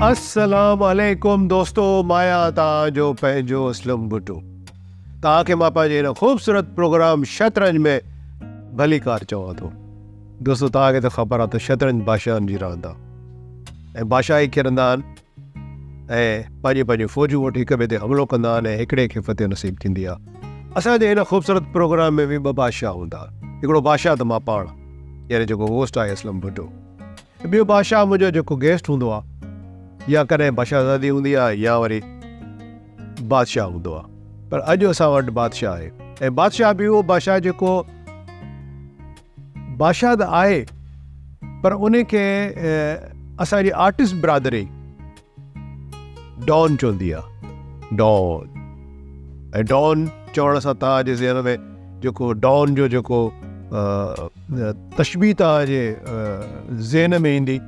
السلام عليڪم دوستو مان آهيان توهان جو پنهنجو اسلم ڀٽو توهان کي مان پنهنجي هن خوبصورت پروگرام شطرنج ۾ ڀليڪار چوان ٿو دوستو توهان کي ته خبر آهي ته شطرنج بادشاهن جي راند آهي ۽ بادشاهه ئي کيڏندا آهن ۽ پنهنجون پنهنجون فوجون وٺي هڪ ٻئي تي حملو ڪندا آهن ۽ هڪڙي کي فتح نصيب ٿيندي آهي اسان جي هن خوبصورت پروگرام ۾ به ٻه بادشاهه هوندا هڪڙو بادشاهه ته مان پاڻ يعني جيڪو هوسٽ آهي اسلم ڀٽو ٻيو بادشاهه منهنجو جيڪو گيسٽ هوندو آ يا ڪڏهن بادشاهزادي هوندي آ يا وري بادشاهه هوندو آ پر اڄ اسان وٽ بادشاهه آهي ۽ بادشاهه به اهو بادشاهه جيڪو بادشاهه ته آهي پر ان کي اسان جي آرٽسٽ برادري ڊان چوندي آ ڊان ۽ ڊان چوڻ سان توهان جي ذهن ۾ جيڪو ڊان جو جيڪو تشبيهه توهان جي ذهن ۾ ايندي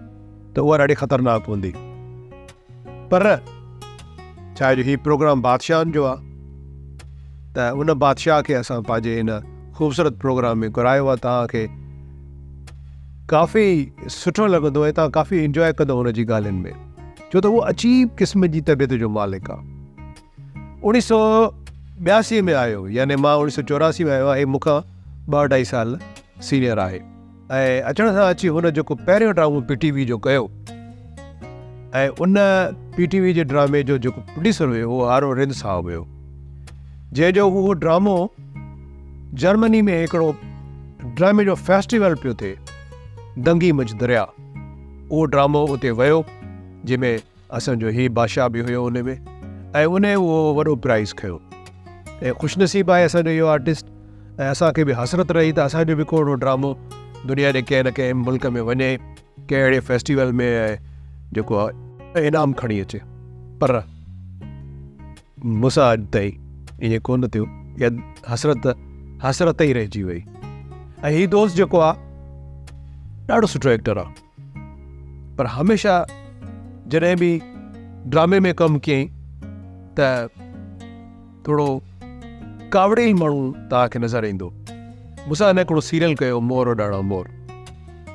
ته اها ڏاڍي خطرناڪ هوندي پر ڇا جو هي پروگرام بادشاهن جو آ ته ان بادشاهه کي اسان پنهنجي هن خوبصورت پروگرام ۾ گهرايو آ توهان کي ڪافي سٺو لڳندو ۽ توهان ڪافي انجواء ڪندو هن جي ڳالهين ۾ ڇو ته هو عجيب قسم جي طبيعت جو مالڪ آ. اوڻيهه سو ٻياسي ۾ آيو يعني مان اوڻيهه سو چوراسي ۾ آيو آهي مون کان ٻه اڍائي سال سينيئر آهي ۽ اچڻ سان اچي هن جيڪو پهريون ڊرامو پي ٽي وي جو ڪيو ۽ ان پي ٽي وي جي ڊرامي جو جيڪو پروڊيوسر هيو اهو آر او رند صاحب هيو جنهن جو اهو ڊرامو جرمني ۾ هڪڙو ڊرامي جو فيسٽيول پيو ٿئي دنگي منجھ دريا اهو ڊرامو اتي ويو جنهن ۾ اسان جو هي بادشاهه به هيو ان ۾ ۽ ان اهو وڏو پرائز کنيو ۽ خوش نصيب آهي اسان جو اهو آرٽسٽ ۽ اسان کي به حسرت رهي ته اسان جو به ڪو اهڙو ڊرامو دنيا جي ڪنهن نه ڪنهن ملڪ ۾ وڃي ڪنهن اهڙي فيسٽيول ۾ جيڪو انعام کڻي اچي پر مون سان اڄ تائين ائين ڪونه ٿيو. اها حسرت حسرت ئي رهجي وئي. ۽ هي دوست جيڪو آ ڏاڍو سٺو ايڪٽر آ پر هميشه جڏهن به ڊرامي ۾ ڪم ڪيائين ته ٿورو ڪاوڙيل ماڻهو توهان کي نظر ايندو. مون سان هن هڪڙو سيريل ڪيو مور اڏاڻا مور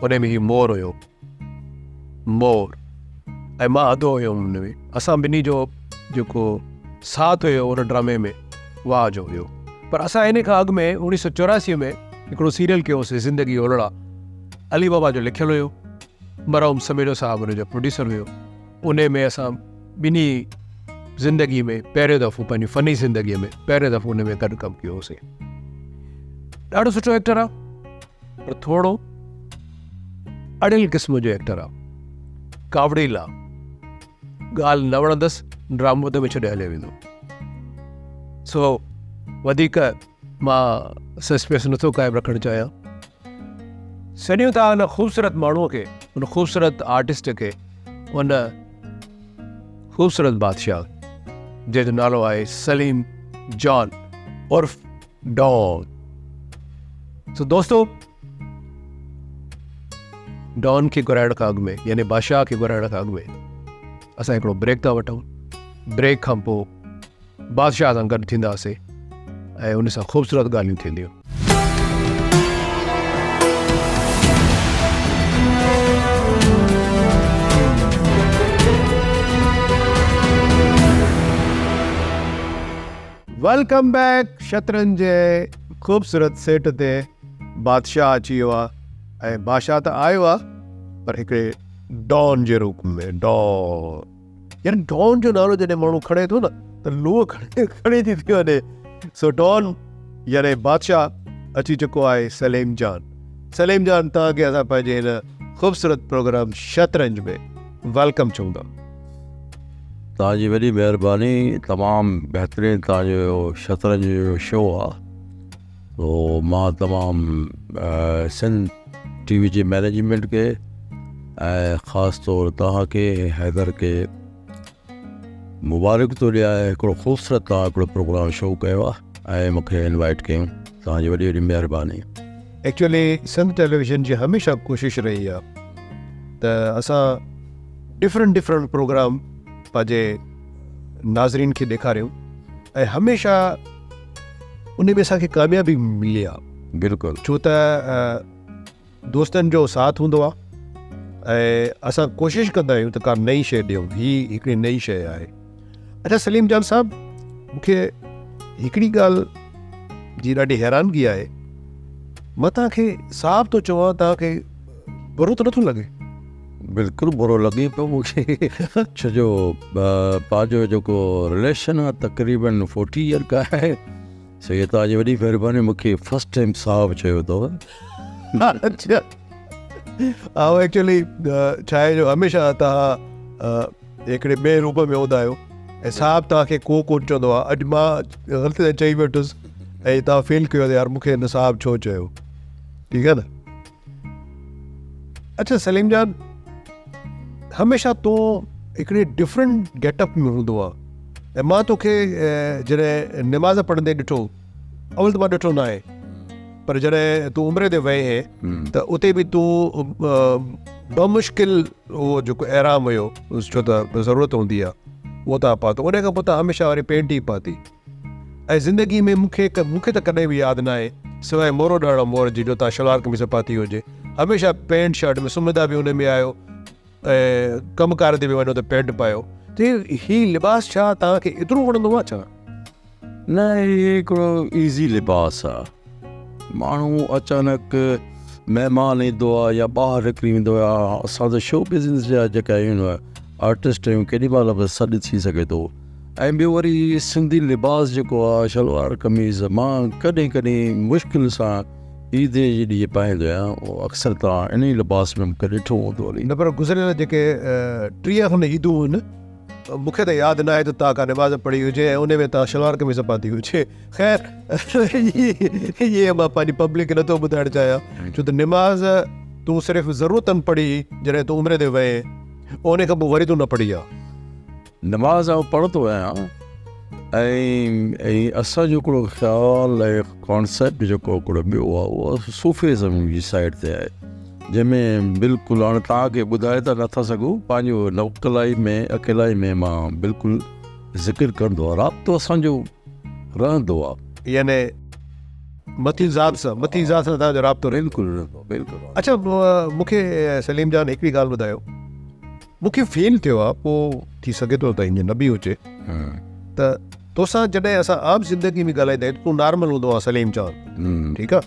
ان ۾ هي مور هيو. مور ۽ مان اڌو هيم ان ۾ اسان ٻنهي جو جيڪو ساٿ هيو ان ڊرامي ۾ واهه جو هيو پر اسان ان کان اڳ ۾ اوڻيهه سو چوراسي ۾ هڪڙو سيريل ڪيو هوسين زندگي اولڙا علي بابا جو لکيل هيو مرحوم سميجو صاحب ان جو پروڊيوسر هيو ان ۾ اسان ٻنهي زندگي ۾ پهريون دفعو پنهنجي فني زندگي ۾ پهريون دفعو ان ۾ گڏ ڪم ڪيو هوسين ڏاڍو سٺو ايڪٽر آ پر ٿورو اڙيل قسم جو ايڪٽر آ، ڪاوڙيل آ، ڳالهه نه وڻندس ڊرامو اڌ ۾ ڇڏي هليو ويندو. سو وڌيڪ مان سسپينس نٿو قائم رکڻ چاهيان. سڏيون ٿا ان خوبصورت ماڻهوء کي، ان خوبصورت آرٽسٽ کي، ان خوبصورت بادشاهه جنهن جو نالو آهي سليم جان عرف ڊان. سو دوستو ڊان کي گهرائڻ کان اڳ ۾ يعني بادشاهه کي گهرائڻ کان اڳ ۾ اسان هڪڙو بريڪ ٿا وٺون. بريڪ کان پوء بادشاهه سان گڏ ٿينداسين ۽ ان سان خوبصورت ڳالهيون ٿينديون. Welcome back شطرنج جي خوبصورت سيٽ تي بادشاهه اچي ويو آ ۽ بادشاهه ته آيو آ پر هڪڙي ڊان جي روپ ۾ ڊان يعني ڊان جو نالو جڏهن ماڻهو کڻي ٿو نه ته لوهه کڻي کڻي ٿي ٿي وڃي سو ڊان يعني بادشاهه اچي چڪو آهي سليم جان سليم جان توهان کي اسان پنهنجي هن خوبصورت پروگرام شطرنج ۾ welcome چون ٿا. توهان جي وڏي مهرباني تمام بهترين توهان جو شطرنج جو شو آ تو مان تمام سنڌ ٽي وي جي مئنيجمينٽ کي ۽ خاص طور توهان کي حيدر کي مبارڪ ٿو ڏيان هڪڙو خوبصورت توهان هڪڙو پروگرام شو ڪيو آ ۽ مونکي انوائٽ ڪيون توهان جي وڏي وڏي مهرباني. ايڪچوئلي سنڌ ٽيليويزن جي هميشه ڪوشش رهي آ ته اسان ڊفرنٽ ڊفرنٽ پروگرام پنهنجي ناظرين کي ڏيکاريون ۽ هميشه ان ۾ اسان کي ڪاميابي ملي آ. بلڪل. ڇو ته دوستن جو ساٿ هوندو آ ۽ اسان ڪوشش ڪندا آهيون ته ڪا نئين شيء ڏيون. هي هڪڙي نئين شيء آهي. اڇا سليم جان صاحب مون کي هڪڙي ڳالهه جي ڏاڍي حيرانگي آهي. مان توهان کي صاحب ٿو چوان توهان کي برو ته نٿو لڳي؟ بلڪل برو لڳي پيو مون کي ڇو جو پنهنجو جيڪو رليشن آهي تقريبن فورٽي ايئر کان آهي سو هي توهان جي وڏي مهرباني مون کي فرسٽ ٽائيم صاحب چيو اٿو. اڇا آئون ايڪچولي ڇا آهي جو هميشه توهان هڪڙي ٻئي روپ ۾ هوندا آهيو ۽ صاحب توهان کي ڪو ڪونه چوندو آهي اڄ مان غلطي سان چئي ويٺس ۽ توهان فيل ڪيو ته يار مون کي هن صاحب ڇو چيو ٺيڪ آهي نه اڇا سليم جان هميشه تون هڪڙي ڊفرنٽ گيٽ اپ ۾ هوندو آ ۽ مان توکي جڏهن نماز پڙهندي ڏٺو اول ته مان ڏٺو نه آهي پر جڏهن تون عمري تي وئين هين ته اتي به تون بمشڪل اهو جيڪو احرام هيو ڇو ته ضرورت هوندي آ اهو تان پاتو ان کان پوء تان هميشه وري پينٽ ئي پاتي ۽ زندگي ۾ مون کي مون کي ته ڪڏهن به ياد ناهي سواء مورو ڏاڙهو مور جي جو تان شلوار قميص پاتي هجي. هميشه پينٽ شرٽ ۾ سمهندا به ان ۾ آهيو ۽ ڪم ڪار تي به وڃو ته پينٽ پايو. ته هي لباس ڇا توهان کي ايترو وڻندو آهي ڇا؟ نه هي هڪڙو ايزي لباس آ. ماڻهو اچانڪ مهمان ايندو آ يا ٻاهر نڪري ويندو آ. اسان ته شو بزنس جا جيڪا آهيون آرٽسٽ آهيون ڪيڏي مهل به سڏ ٿي سگهي ٿو. ۽ ٻيو وري سنڌي لباس جيڪو آ شلوار قميص مان ڪڏهن ڪڏهن مشڪل سان عيد جي ڏينهن پائيندو آهيان اهو اڪثر توهان انهي لباس ۾ مونکي ڏٺو هوندو علي. نه پر گذريل جيڪي 30 کن عيدون هن مونکي ته ياد ناهي ته توهان ڪا نماز پڙهي هجي ۽ انهي ۾ توهان شلوار قميص پاتي هجي خير اهي مان پنهنجي پبلڪ کي نٿو ٻڌائڻ چاهيان ڇو ته نماز تون صرف ضرورتن پڙهي جڏهن تون عمري تي وئين انهي کان پوء وري تون نه پڙهي آ. نماز آئون پڙهندو آهيان ۽ ۽ اسان جو هڪڙو خيال ۽ ڪانسيپٽ جيڪو هڪڙو ٻيو آهي اهو صوفيزم جي سائيڊ تي آهي جنهن ۾ بلڪل هاڻي توهان کي ٻڌائي ته نٿا سگهون پنهنجو نوڪلائي ۾ اڪيلائي ۾ مان بلڪل ذڪر ڪندو آهيان رابطو اسانجو رهندو آهي. يعني مٿي ذات سان مٿي ذات سان توهان جو رابطو بلڪل رهندو بلڪل. اڇا مون کي سليم جان هڪڙي ڳالهه ٻڌايو مون کي فيل ٿيو آ پو ٿي سگهي ٿو ته ائين نه به هجي ته توسان جڏهن اسان عام زندگي ۾ ڳالهائيندا آهيون تون نارمل هوندو آ سليم جان ٺيڪ آ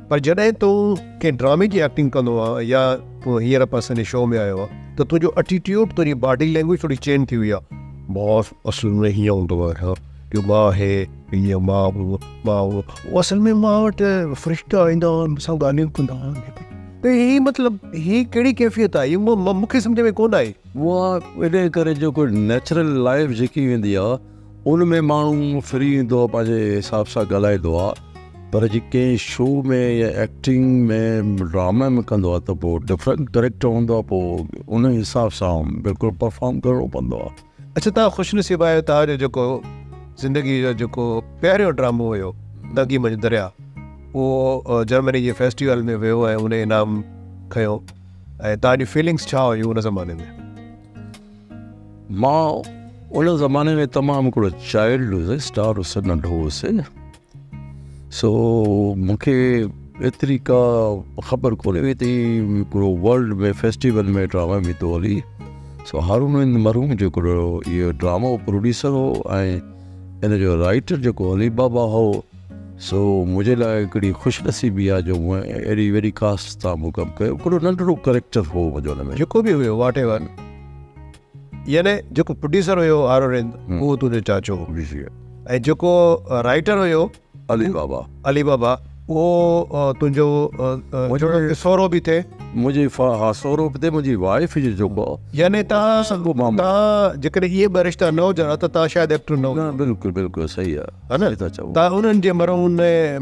پر جڏهن تون ڪنهن ڊرامي جي ايڪٽنگ ڪندو آ يا تون هينئر اسان جي شو ۾ آيو آ ته تنهنجو اٽيٽيوڊ تنهنجي باڊي لينگويج ٿوري چينج ٿي وئي آ باس اصل ۾ هيئن هوندو آهي جو مان هي هيئن مان هو مان هو اصل ۾ مان وٽ فرشتا ايندا هئا مون سان ڳالهيون ڪندا هئا ته هي مطلب هي ڪهڙي ڪيفيت آهي هي مون کي سمجهه ۾ ڪونه آئي. اها ان ڪري جيڪو نيچرل لائيف جيڪي ويندي آهي ان ۾ ماڻهو فري ايندو آهي پنهنجي حساب سان ڳالهائيندو آهي پر جي ڪنهن شو ۾ يا ايڪٽنگ ۾ ڊرامي ۾ ڪندو آهي ته پوء ڊفرنٽ ڪريڪٽر هوندو آهي پوء ان حساب سان بلڪل پرفارم ڪرڻو پوندو آهي. اڇا توهان خوش نصيب آهيو توهان جو جيڪو زندگي جو جيڪو پهريون ڊرامو هيو دنگي منجهه دريا اهو جرمني جي فيسٽيول ۾ ويو ۽ ان انعام کنيو ۽ توهان جون فيلنگس ڇا هيون ان زماني ۾؟ مان ان زماني ۾ تمام هڪڙو چائلڊ هيس اسٽار هيس ننڍو هيس سو مونکي ايتري ڪا خبر ڪونهي هئي ته هڪڙو ورلڊ ۾ فيسٽيول ۾ ڊراما به ٿو هلي سو هارون هند مرحوم جيڪو اهو ڊرامو پروڊيوسر هو ۽ ان جو رائيٽر جيڪو علي بابا هو سو منهنجي لاء هڪڙي خوش نصيبي آهي جو مون اهڙي وڏي ڪاسٽ سان مون ڪم ڪيو هڪڙو ننڍڙو ڪريڪٽر هو منهنجو ان ۾ جيڪو به هيو واٽ ايور يعني جيڪو پروڊيوسر هيو هارون رند اهو تنهنجو چاچو هو ۽ جيڪو رائيٽر هيو علي بابا علي بابا اهو تنهنجو سهرو به ٿئي منهنجي ها سهرو به ٿئي منهنجي وائيف جو جيڪو يعني توهان توهان جيڪڏهن اهي ٻه رشتا نه هجن ها ته توهان شايد ايڪٽر نه هجو بلڪل بلڪل صحيح آهي ها نه توهان انهن جي مرحوم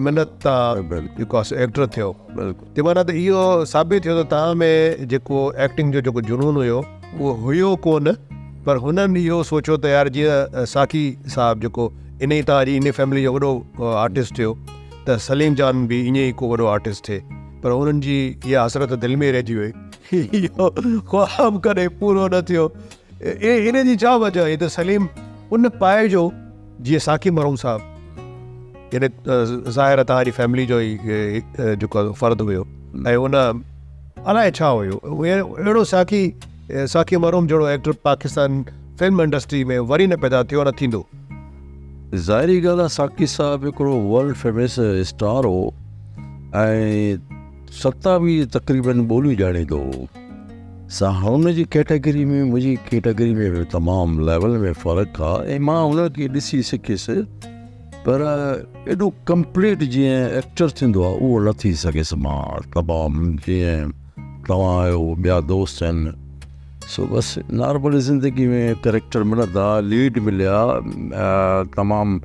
محنت تان جيڪو آهي سو ايڪٽر ٿيو بلڪل تنهن معنيٰ ته اهو ثابت ٿيو ته توهان ۾ جيڪو ايڪٽنگ جو جيڪو جنون هيو اهو هيو ڪونه پر هنن اهو سوچيو ته يار جيئن ساقي صاحب جيڪو انهي توهان جي انهي فيملي جو وڏو آرٽسٽ ٿيو ته سليم جان به ائين ئي ڪو وڏو آرٽسٽ ٿئي پر انهن جي اها حسرت دل ۾ رهجي وئي اهو خواب ڪڏهن پورو نه ٿيو ان جي ڇا وجه هئي ته سليم ان پائي جو جيئن ساقي مرحوم صاحب يعني ظاهر توهان جي فيملي جو ئي جيڪو فرد هيو ۽ ان الائي ڇا هيو. اهڙو ساقي ساقي مرحوم جهڙو ايڪٽر پاڪستان فلم انڊسٽري ۾ وري نه پيدا ٿيو نه ٿيندو. ظاهري ڳالهه آهي ساقي صاحب هڪڙو ورلڊ فيمس اسٽار هو ۽ 27 تقريبن ٻوليون ڄاڻيندو هو. سا هن جي ڪيٽيگري ۾ منهنجي ڪيٽيگري ۾ به تمام ليول ۾ فرق آ ۽ مان هن کي ڏسي سکيس پر ايڏو ڪمپليٽ جيئن ايڪٽر ٿيندو آ اهو نه ٿي سگهيس مان تمام جيئن توهان آهيو ٻيا دوست آهن سو بس نارمل زندگي ۾ ڪريڪٽر ملندا ليڊ مليا تمام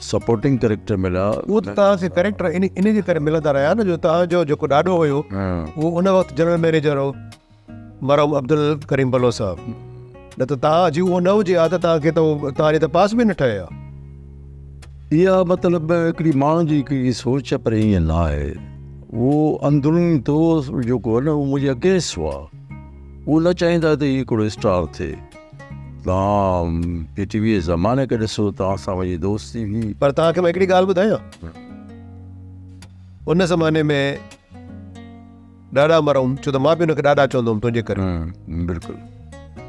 سپورٽنگ ڪريڪٽر مليا. اهو ته توهان کي ڪريڪٽر ان جي ڪري ملندا رهيا نه جو توهان جو جيڪو ڏاڏو هيو اهو ان وقت جنرل مئنيجر هو مرحوم عبدالڪريم بلوچ صاحب نه ته توهان جي اهو نه هجي ها ته توهان کي ته توهان جي ته پاس به نه ٺهي ها. اها مطلب هڪڙي ماڻهن جي هڪڙي سوچ پر ائين نه آهي اهو اندروني طور جيڪو آهي نه اهو منهنجي اگينسٽ هئا اهو نه چاهيندا ته هي هڪڙو اسٽار ٿئي. توهان پي ٽي وي جي زماني کي ڏسو توهان سان منهنجي دوستي هئي. پر توهان کي مان هڪڙي ڳالهه ٻڌايان ان زماني ۾ ڏاڏا مرحوم ڇو ته مان به ان کي ڏاڏا چوندو هوم تنهنجي ڪري. بلڪل.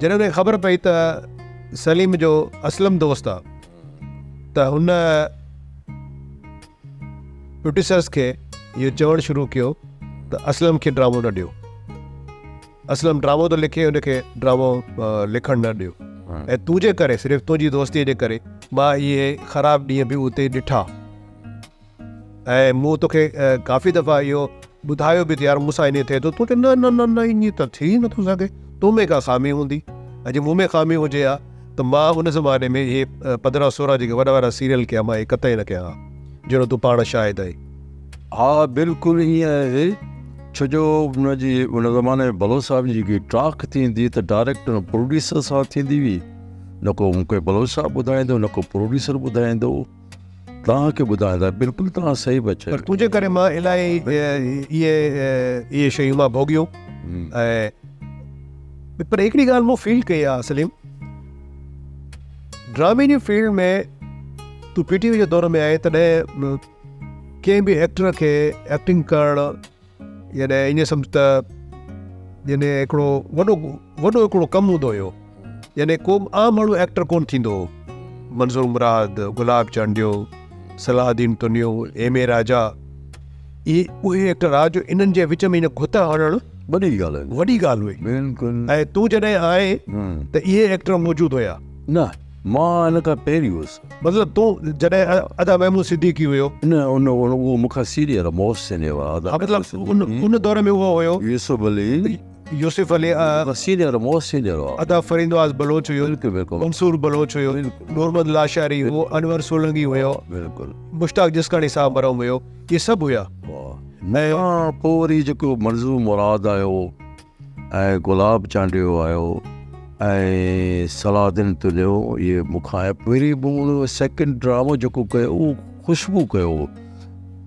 جڏهن ان کي خبر پئي ته سليم جو اسلم دوست آ ته هن پروڊيوسرز کي اهو چوڻ شروع ڪيو ته اسلم کي ڊرامو نه ڏيو. اسلم ڊرامو ٿو لکي ان کي ڊرامو لکڻ نه ڏيو ۽ تنهنجي ڪري صرف تنهنجي دوستي جي ڪري مان اهي خراب ڏينهن به اتي ڏٺا ۽ مون توکي ڪافي دفعا اهو ٻڌايو به ته يار مون سان ائين ٿئي ٿو تون چئي نه نه نه نه ائين ته ٿي نٿو سگهي تو ۾ ڪا خامي هوندي ۽ جي مون ۾ خامي هجي ها ته مان ان زماني ۾ اهي 15 16 جيڪي وڏا وڏا سيريل ڪيا مان اهي قطعي نه ڪيان ها جهڙو تون پاڻ شاهد آهين. ها بلڪل ائين آهي ڇو جو ان جي ان زماني ۾ بلوچ صاحب جي جيڪي ٽاڪ ٿيندي ته ڊائريڪٽ پروڊيوسر سان ٿيندي هئي نه ڪو مون کي بلوچ صاحب ٻڌائيندو نه ڪو پروڊيوسر ٻڌائيندو توهان کي ٻڌائيندا بلڪل توهان صحيح پيا چئو. پر تنهنجي ڪري مان الاهي اهي اهي شيون مان ڀوڳيون ۽ پر هڪڙي ڳالهه مون فيل ڪئي آهي سليم ڊرامي جي فيلڊ ۾ تون پي ٽي وي جي دور ۾ آئين تڏهن ڪنهن به ايڪٽر کي ايڪٽنگ ڪرڻ يعني ائين سمجھ ته يعني هڪڙو وڏو وڏو هڪڙو ڪم هوندو هيو يعني ڪو عام ماڻهو ايڪٽر ڪون ٿيندو هو منظور مراد گلاب چانڊيو صلاح الدين تنيو ايم اي راجا اهي اهي ايڪٽر آ جو انهن جي وچ ۾ گهت هڻڻ وڏي ڳالهه هئي وڏي ڳالهه هئي بلڪل ۽ تون جڏهن آئين ته اهي ايڪٽر موجود هيا نه مان ان کان پهرين هيس. مطلب تون جڏهن ادا محمود صديقي هيو. نه ان اهو مون کان سينيئر موسٽ سينيئر هو ادا. ها مطلب ان ان دور ۾ اهو هيو. يوسف علي. يوسف علي. مون کان سينيئر موسٽ سينيئر هو. ادا فريندواز بلوچ هيو. بلڪل بلڪل. منصور بلوچ هيو. بلڪل. نورمحمد لاشاري هو انور سولنگي هيو. بلڪل. مشتاق جسڪاڻي صاحب مرحوم هيو اهي سڀ هيا. واهه. مون کان پوء وري جيڪو منظور مراد آيو. ۽ گلاب چانڊيو آيو ۽ صلاح الدين تنيو اهي مون کان آيا پهرين مون سيڪنڊ ڊرامو جيڪو ڪيو اهو خوشبو ڪيو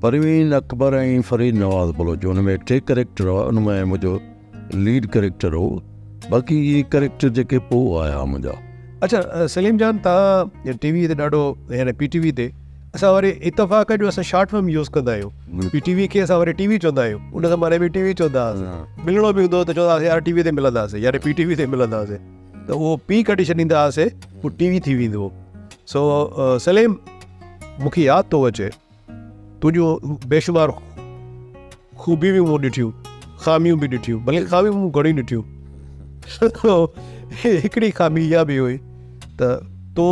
پروين اڪبر ۽ فريد نواز بلوچ ان ۾ ٽي ڪريڪٽر هئا ان ۾ منهنجو ليڊ ڪريڪٽر هو باقي اهي ڪريڪٽر جيڪي پوء آيا منهنجا. اڇا سليم جان تهان ٽي وي تي ڏاڍو يعني پي ٽي وي تي اسان وري اتفاق جو اسان شارٽ فارم يوز ڪندا آهيون پي ٽي وي کي اسان وري ٽي وي چوندا آهيون ان زماني ۾ ٽي وي چوندا هئاسين ملڻو به هوندو هو ته چوندا هئاسين يار ٽي وي تي ملنداسين يعني پي ٽي وي تي ملنداسين ته اهو پي ڪڍي ڇڏيندا هئاسين پوء ٽي وي ٿي ويندو هو سو سليم مونکي ياد ٿو اچي تنهنجون بيشمار خوبيون به مون ڏٺيون خاميون به ڏٺيون بلڪه خاميون مون گهڻيون ڏٺيون هڪڙي خامي اها به هئي ته تو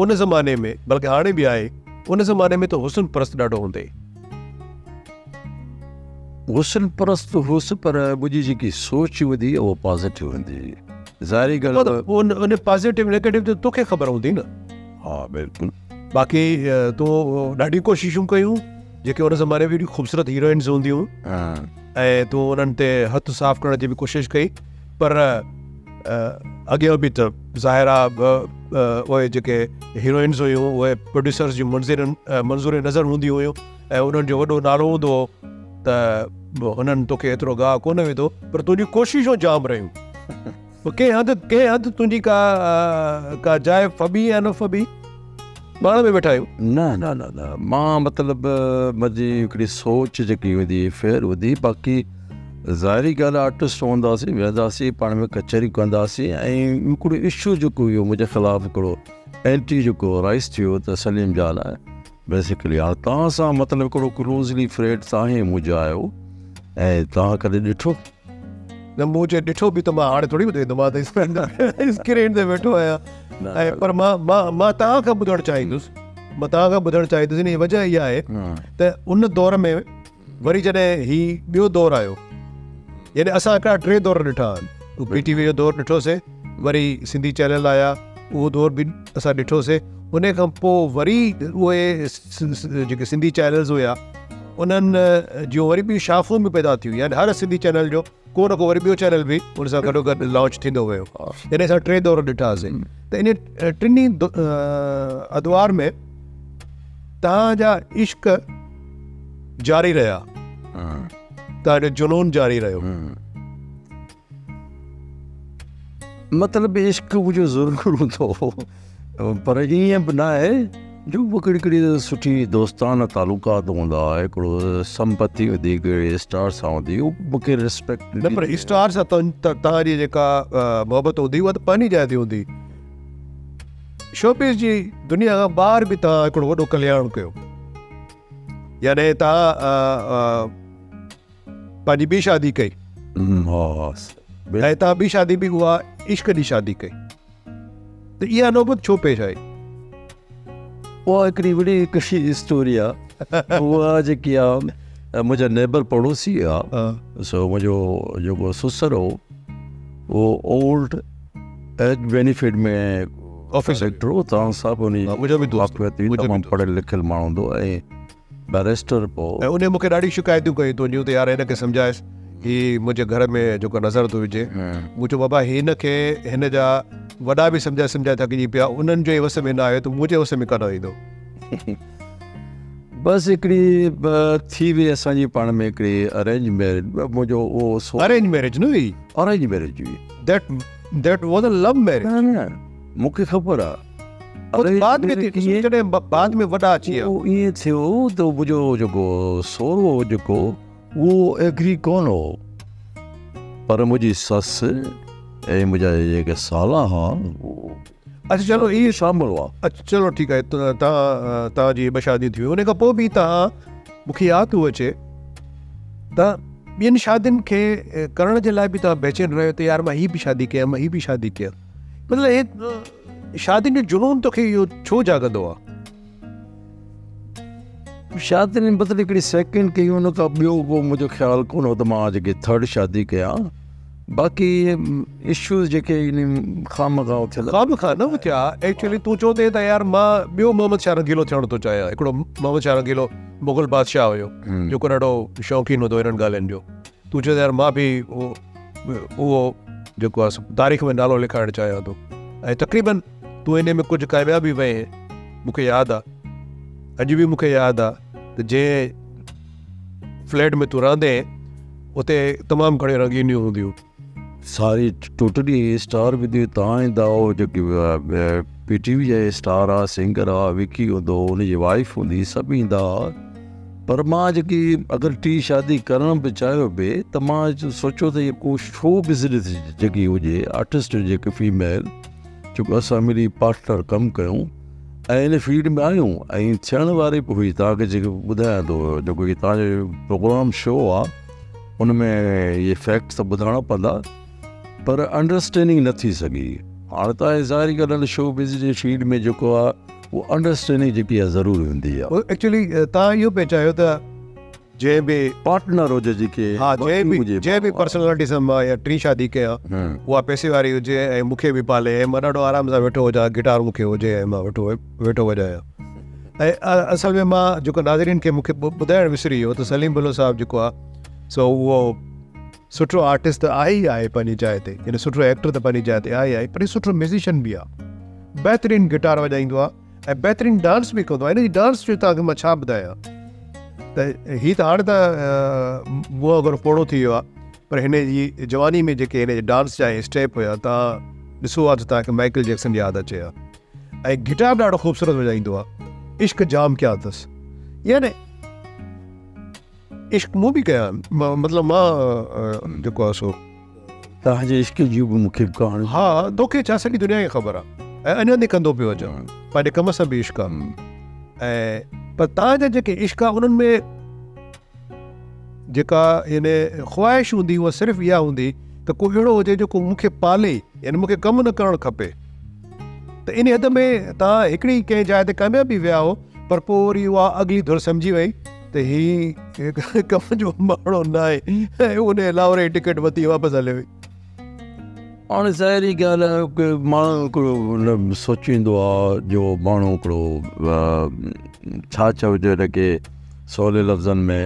ان زماني ۾ بلڪه هاڻي به آهي ان زماني ۾ ته حسن پرست ڏاڍو هوندي. حسن پرست هوس پر منهنجي جيڪي سوچ هوندي اها پازيٽو هوندي هئي ظاهري ڳالهه ان ان پازيٽو نيگيٽو ته توکي خبر هوندي نه. ها بلڪل. باقي تو ڏاڍيون ڪوششون ڪيون جيڪي ان زماني ۾ ايڏيون خوبصورت هيروئنز هونديون ۽ تو انهن تي هٿ صاف ڪرڻ جي به ڪوشش ڪئي پر اڳيان به ته ظاهر آ اهي جيڪي هيروئنز هيون اهي پروڊيوسرز جون منظر منظور نظر هونديون هيون ۽ انهن جو وڏو نالو هوندو هو ته هنن توکي ايترو گاهه ڪونه وڌو پر تنهنجون ڪوششون جام رهيون پوء ڪنهن هنڌ ڪنهن هنڌ تنهنجي ڪا ڪا جاء ڦٻي يا نه ڦٻي پاڻ ۾ ويٺا آهيون. نه نه نه نه مان مطلب منهنجي هڪڙي سوچ جيڪي هوندي فيئر هوندي باقي ظاهري ڳالهه آرٽسٽ هونداسين ويهنداسين پاڻ ۾ ڪچهري ڪنداسين ۽ هڪڙو اشو جيڪو هيو منهنجي خلاف هڪڙو اينٽي جيڪو رائز ٿيو ته سليم جان آهي بيسڪلي هاڻ توهان سان مطلب هڪڙو ڪلوزلي فرينڊ توهان ئي منهنجا آهيو ۽ توهان ڪڏهن ڏٺو نه مون چي ڏٺو به ته مان هاڻي ٿوري ٻڌائيندو مان ته اسڪرين تي ويٺو آهيان ۽ پر مان مان مان توهان کان ٻڌڻ چاهيندس مان توهان کان ٻڌڻ چاهيندس ان جي وجه اها آهي ته ان دور ۾ وري جڏهن هي ٻيو دور آيو يعني اسان هڪڙا ٽي دور ڏٺا آهن پي ٽي وي جو دور ڏٺوسي وري سنڌي چينل آيا اهو دور به اسان ڏٺوسي ان کان پوء وري اهي جيڪي سنڌي چينلز هيا انهن جون وري ٻيون شاخون به پيدا ٿيون يعني هر سنڌي چينل جو ڪو نه ڪو وري ٻيو چينل به ان سان گڏو گڏ لانچ ٿيندو ويو يعني اسان ٽي دور ڏٺاسي ته ان ٽنهي ادوار ۾ توهان جا عشق جاري رهيا توهان جو جنون جاري رهيو. مطلب عشق منهنجو ضرور هوندو هو پر ائين به نه آهي جو هڪڙي هڪڙي سٺي دوستانه تعلقات هوندا هئا هڪڙو سمپتي هوندي هڪڙي اسٽار سان هوندي هو مونکي ريسپيڪٽ نه پر اسٽار سان توهان جي جيڪا محبت هوندي اها ته پنهنجي جاء تي هوندي شوبز جي دنيا کان ٻاهر به توهان هڪڙو وڏو ڪلياڻ ڪيو يعني توهان پنهنجي ٻي شادي ڪئي ۽ توهان ٻي شادي به اها عشق جي شادي ڪئي ته اها نوبت ڇو پيش آئي؟ اها هڪڙي وڏي ڪشي اسٽوري آ اها جيڪي آ منهنجا نيبر پڙوسي آ سو منهنجو جيڪو سسر هو اهو اولڊ ايج بينيفٽ ۾ آفيسر هو تان صاحب ان منهنجو به دوست تمام پڙهيل لکيل ماڻهو هوندو ۽ بئريسٽر پوء. ۽ انهي مون کي ڏاڍيون شڪايتون ڪيون تنهنجون ته يار هن کي سمجهائيس هي منهنجي گهر ۾ جيڪو نظر ٿو وجهي. مون چيو بابا هن کي هن جا وڏا به سمجهائي سمجهائي ٿڪجي پيا انهن جي وس ۾ نه آيو ته منهنجي وس ۾ ڪڏهن ايندو. بس هڪڙي ٿي وئي اسان جي پاڻ ۾ هڪڙي ارينج ميرج منهنجو اهو ارينج ميرج نه هئي. ارينج ميرج هئي. That was a love marriage. نه نه مون کي خبر آ. بعد ۾ ٿي جڏهن بعد ۾ وڏا اچي ويا. اهو ائين ٿيو ته منهنجو جيڪو سهرو هو جيڪو اهو ايگري ڪونه هو پر منهنجي سس ۽ منهنجا جيڪي سالا هئا اهو اڇا چلو هي شامل هئا. اڇا چلو ٺيڪ آهي توهان توهان جي ٻه شاديون ٿي ويون ان کان پوء به توهان مون کي ياد ٿو اچي ته ٻين شادين کي ڪرڻ جي لاء به توهان بيچين رهيو ته يار مان هي به شادي ڪيان مان هي به شادي ڪيان مطلب هي شادين جو جنون توکي اهو ڇو جاڳندو آ؟ شادين مطلب هڪڙي سيڪنڊ ڪئي ان کان ٻيو ڪو منهنجو خيال ڪونه هو ته مان جيڪي ٿرڊ شادي ڪيان باقي اشوز جيڪي خامخواه اٿيل خامخواه نه اٿيا ايڪچولي تون چوندين ته يار مان ٻيو محمد شاهه رنگيلو ٿيڻ ٿو چاهيان هڪڙو محمد شاهه رنگيلو مغل بادشاهه هيو جيڪو ڏاڍو شوقين هوندو هو انهن ڳالهين جو تون چوندين يار مان به اهو جيڪو آهي تاريخ ۾ نالو لکائڻ چاهيان ٿو ۽ تقريبن تون ان ۾ ڪجهه ڪامياب به وئين مون کي ياد آ اڄ به مون کي ياد آ ته جنهن فليٽ ۾ تون رهندين اتي تمام گهڻيون رنگينيون هونديون. ساري ٽوٽلي اسٽار به ٿي تان ايندا هو جيڪي پي ٽي وي جا اسٽار آ سنگر آ وڪي هوندو هو ان جي وائيف هوندي سڀ ايندا هئا پر مان جيڪي اگر ٽي شادي ڪرڻ به چاهيو به ته مان سوچيو ته ڪو شو بزنس جيڪي هجي آرٽسٽ جيڪي فيميل ڇو ڪه اسان ملي پارٽنر ڪم ڪيون ۽ ان فيلڊ ۾ آهيون ۽ ٿيڻ واري به هئي توهان کي جيڪي ٻڌايان ٿو جيڪو هي توهان جو پروگرام شو آ ان ۾ اهي فيڪٽس ته ٻڌائڻا پوندا پر انڊرسٽينڊنگ نه ٿي سگهي هاڻي ته ظاهري ڳالهه آهي شو بز جي فيلڊ ۾ جيڪو آهي اهو انڊرسٽينڊنگ جيڪي آهي ضروري هوندي آهي. ايڪچولي توهان اهو پئي چاهيو ته جنهن به پارٽنر هجي جيڪي ها جنهن به جنهن به پرسنالٽي سان مان يا ٽين شادي ڪيان اها پئسي واري هجي ۽ مون کي به پالي ۽ مان ڏاڍو آرام سان ويٺو هجان گٽار مون کي هجي ۽ مان ويٺو ويٺو وڄايان ۽ اصل ۾ مان جيڪو ناظرين کي مون کي ٻڌائڻ وسري ويو ته سليم بلو صاحب جيڪو آهي سو اهو سٺو آرٽسٽ ته آهي ئي آهي پنهنجي جاء تي يعني سٺو ايڪٽر ته پنهنجي جاء تي آهي ئي آهي پر سٺو ميوزيشن به آهي بهترين گٽار وڄائيندو آهي ۽ بهترين ڊانس به ڪندو آهي هن جي ڊانس جو توهان کي مان ڇا ٻڌايان ته هي ته هاڻي ته مون وانگر پوڙهو ٿي ويو آهي پر هن جي جواني ۾ جيڪي هن جي ڊانس جا اسٽيپ هيا توهان ڏسو ها ته توهان کي مائيڪل جيڪسن ياد اچي ها ۽ گٽار ڏاڍو خوبصورت وڄائيندو آهي عشق جام ڪيا اٿس يعني عشق مون به ڪيا آهن مطلب مان جيڪو آهي سو توهان جي عشق جون به مون کي به ڪهاڻيون ها توکي ڇا سڄي دنيا کي خبر آهي ۽ اڃا تائين ڪندو پيو اچان پنهنجي ڪم سان به عشق آهي ۽ پر توهان جا جيڪي عشق آهي انهن ۾ جيڪا يعني خواهش هوندي اها صرف اها هوندي ته ڪو اهڙو هجي جيڪو مون کي پالي يعني مون کي ڪم نه ڪرڻ کپي ته ان حد ۾ توهان هڪڙي ڪنهن جاء تي ڪامياب به ويا هو پر پوء وري اها اڳلي ڌر سمجهي وئي ته هي ڪم جو ماڻهو نه آهي ۽ ان لاهور جي ٽڪيٽ ورتي واپس هلي وئي. هاڻي ظاهري ڳالهه آهي ڪي ماڻهو هڪڙو سوچيندو آهي جو ماڻهو هڪڙو ڇا چئجي ان کي سولي لفظن ۾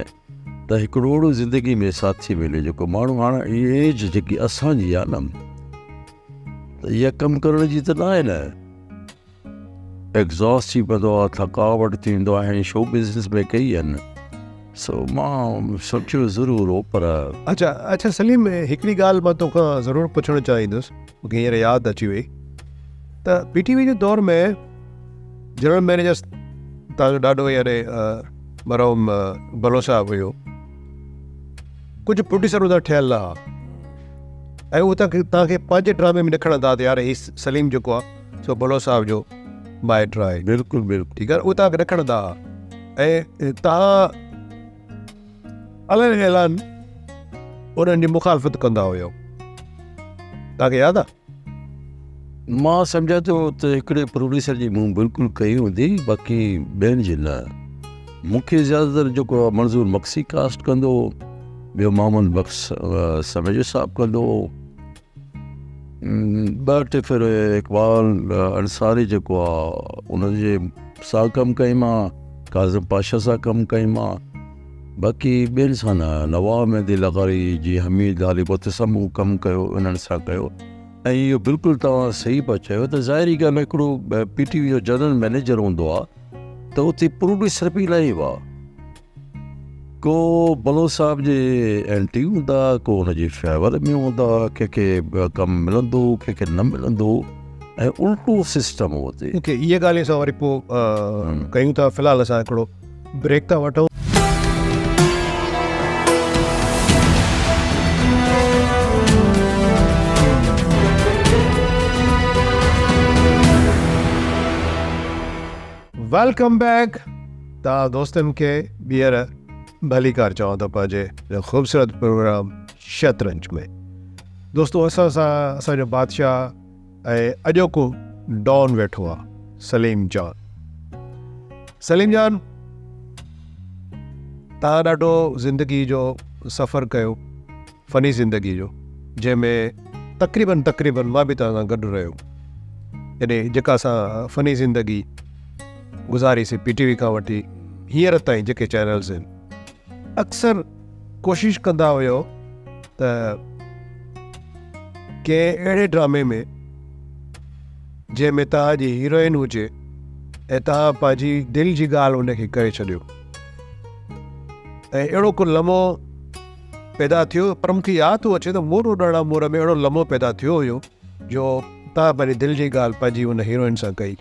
ته هڪڙو اهڙو زندگي ۾ ساٿي ملي جيڪو ماڻهو هاڻ ايج جيڪي اسانجي آهي نه ته اها ڪم ڪرڻ جي ته نه آهي نه ايگزاسٽ ٿي پوندو آهي ٿڪاوٽ ٿيندو آهي ۽ شو بزنس ۾ ڪئي آهي نه سو مان سوچيو ضرور هو پر. اڇا اڇا سليم هڪڙي ڳالهه مان توکان ضرور پڇڻ چاهيندس مونکي هينئر ياد اچي وئي ته پي ٽي وي جي دور ۾ جنرل مئنيجر تان جو ڏاڏو يعني مرحوم بلوچ صاحب هيو ڪجهه پروڊيوسر اتان ٺهيل هئا ۽ اهو تان کي پنهنجي ڊرامي ۾ نه کڻندا ته يار هي سليم جيڪو آهي سو بلوچ صاحب جو مائٽ آهي. بلڪل بلڪل. ٺيڪ آهي اهو توهان کي نه کڻندا ها ۽ توهان علن اعلان انهن جي مخالفت ڪندا هيو توهان کي ياد آهي؟ مان سمجهان ٿو ته هڪڙي پروڊيوسر جي مون بلڪل ڪئي هوندي باقي ٻين جي نه مون کي زياده تر جيڪو منظور مگسي ڪاسٽ ڪندو هو ٻيو محمد بخش سميجو صاحب ڪندو هو ٻه ٽي ڦر اقبال انصاري جيڪو آ ان جي سان ڪم ڪئي مان ڪاظم پاشا سان ڪم ڪئي مان باقي ٻين سان نه نواب مهدي لغاري جي حميد علي بت سان مون ڪم ڪيو انهن سان ڪيو ۽ اهو بلڪل توهان صحيح پيا چيو ته ظاهري ڳالهه هڪڙو پي ٽي وي جو جنرل مئنيجر هوندو آ ته اتي پروڊيوسر به الاهي هئا ڪو بلوچ صاحب جي اينٽي هوندا ڪو ان جي فيور ۾ هوندا ڪنهن کي ڪم ملندو ڪنهن کي نه ملندو ۽ الٽو سسٽم هو اتي. اوڪي اهي ڳالهيون اسان وري پوء ڪيون ٿا في الحال اسان هڪڙو بريڪ ٿا وٺون. Welcome back توهان دوستن کي ٻيهر ڀليڪار چوان ٿو پنهنجي خوبصورت پروگرام شطرنج ۾ دوستو اسان سان اسان جو بادشاهه ۽ اڄوڪو ڊان ويٺو آ سليم جان سليم جان توهان ڏاڍو زندگي جو سفر ڪيو فني زندگي جو جنهن ۾ تقريبن تقريبن مان به توهان سان گڏ رهيو يعني جيڪا اسان فني زندگي گذاري سي پي ٽي وي کان وٺي هينئر تائين جيڪي چينلز آهن اڪثر ڪوشش ڪندا هيو ته ڪنهن اهڙي ڊرامي ۾ جنهن ۾ توهان جي هيروئن هجي ۽ توهان پنهنجي دل جي ڳالهه ان کي ڪري ڇڏيو ۽ اهڙو ڪو لمحو پيدا ٿيو پر مون کي ياد ٿو اچي ته مور اڏاڻا مور ۾ اهڙو لمحو پيدا ٿيو هيو جو توهان پنهنجي دل جي ڳالهه پنهنجي ان هيروئن سان ڪئي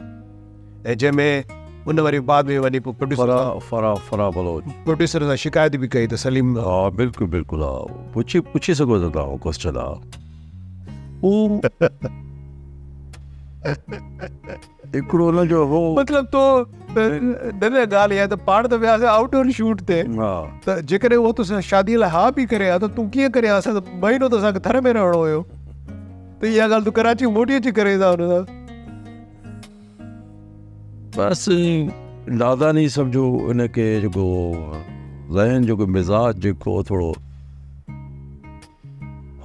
۽ جنهن ۾ ان وري بعد ۾ وڃي پوء پروڊيوسر فرا فرا فرا بلوچ پروڊيوسر سان شڪايت به ڪئي ته سليم ها بلڪل بلڪل ها پڇي پڇي سگهو ٿا توهان ڪوسچن ها هو هڪڙو ان جو هو مطلب تو نه ڳالهه اها ته پاڻ ته وياسي آئوٽ ڊور شوٽ تي ته جيڪڏهن اهو توسان شادي لاء ها به ڪري ها ته تون ڪيئن ڪري ها اسان ته مهينو ته اسان کي ٿر ۾ رهڻو هيو ته اها ڳالهه تون ڪراچي موٽي اچي ڪري ها ان سان بس ناداني سمجهو ان کي جيڪو ذهن جيڪو مزاج جيڪو ٿورو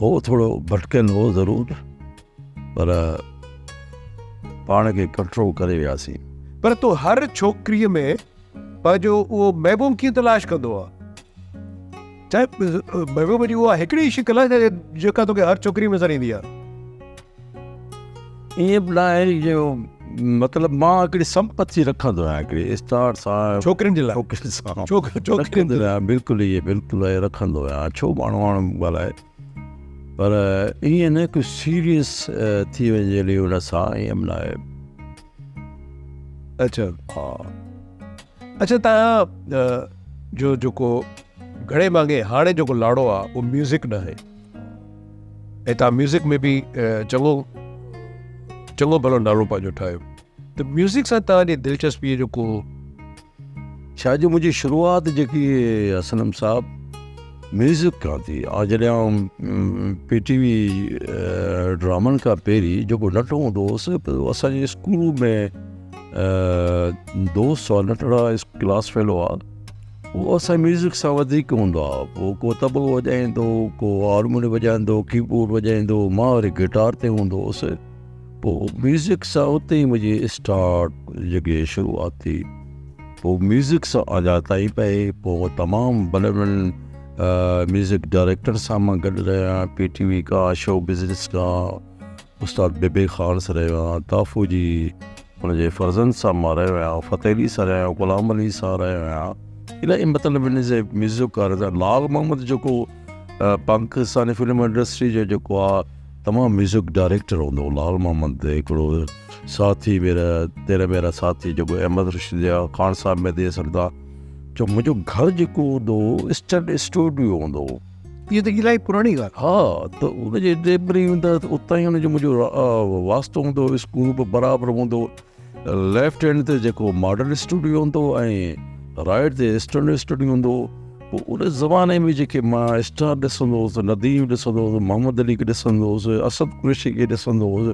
هو ٿورو ڀٽڪيل هو ضرور پر پاڻ کي ڪنٽرول ڪري وياسين. پر تون هر ڇوڪريء ۾ پنهنجو اهو محبوب ڪيئن تلاش ڪندو آهين؟ چاهي محبوب جي اها هڪڙي ئي شڪل آهي جيڪا توکي هر ڇوڪريء ۾ نظر ايندي آهي. ائين به ناهي جو مطلب مان هڪڙي سمپتي رکندو آهيان هڪڙي اسٽار سان ڇوڪرين جي لاء ڇوڪرين سان ڇوڪرين جي لاء بلڪل ائين بلڪل ائين رکندو آهيان ڇو ماڻهو هاڻ ڳالهائي پر ائين نه ڪو سيريس ٿي وڃي هلي ان سان ائين به ناهي. اچھا ها اچھا تان جو جيڪو گهڻي ڀاڱي هاڻي جيڪو لاڙو آهي اهو ميوزڪ ڏانهن آهي ۽ توهان ميوزڪ ۾ به چڱو چڱو ڀلو نالو پنهنجو ٺاهيو ته ميوزڪ سان توهان جي دلچسپيء جو ڪو ڇا جو منهنجي شروعات جيڪي اسلم صاحب ميوزڪ کان ٿي آ جڏهن آئون پي ٽي وي ڊرامن کان پهرين جيڪو ننڍو هوندو هوس ته اسانجي اسڪول ۾ دوست هئا ننڍڙا ڪلاس فيلو هئا اهو اسان ميوزڪ سان وڌيڪ هوندو آ پوء ڪو طبلو وڄائيندو ڪو هارموني وڄائيندو ڪي بورڊ وڄائيندو مان وري گٽار تي هوندو هوس پوء ميوزڪ سان اتي ئي منهنجي اسٽارٽ جيڪي شروعات ٿي پوء ميوزڪ سان اڃا تائين پئي پوء تمام وڏن وڏن ميوزڪ ڊائريڪٽر سان مان گڏ رهيو آهيان پي ٽي وي کان شو بزنس کان استاد بيبي خان سان رهيو آهيان، تحفو جي ان جي فرزند سان مان رهيو آهيان، فتح علي سان رهيو آهيان، غلام علي سان رهيو آهيان، الاهي مطلب ان جي ميوزڪ واري سان لال محمد جيڪو پاڪستاني فلم انڊسٽري جو جيڪو آهي تمام ميوزڪ ڊائريڪٽر هوندو هو لال محمد هڪڙو ساٿي ميرا تيرا ميرا ساٿي جيڪو احمد رشيد جا خان صاحب مهدي سردار جو منهنجو گهر جيڪو هوندو هو اسٽنٽ اسٽوڊيو هوندو هو. اهو ته الاهي پراڻي ڳالهه. ها ته ان جي ڊيبري هوندا ته اتان ئي ان جو منهنجو واسطو هوندو هو اسڪول به برابر هوندو هو ليفٽ هينڊ تي جيڪو ماڊل اسٽوڊيو هوندو هو ۽ رائيٽ تي اسٽنڊ اسٽوڊيو هوندو هو پوء ان زماني ۾ جيڪي مان اسٽار ڏسندو هوس نديم ڏسندو هوس محمد علي کي ڏسندو هوس اسد قريشي کي ڏسندو هوس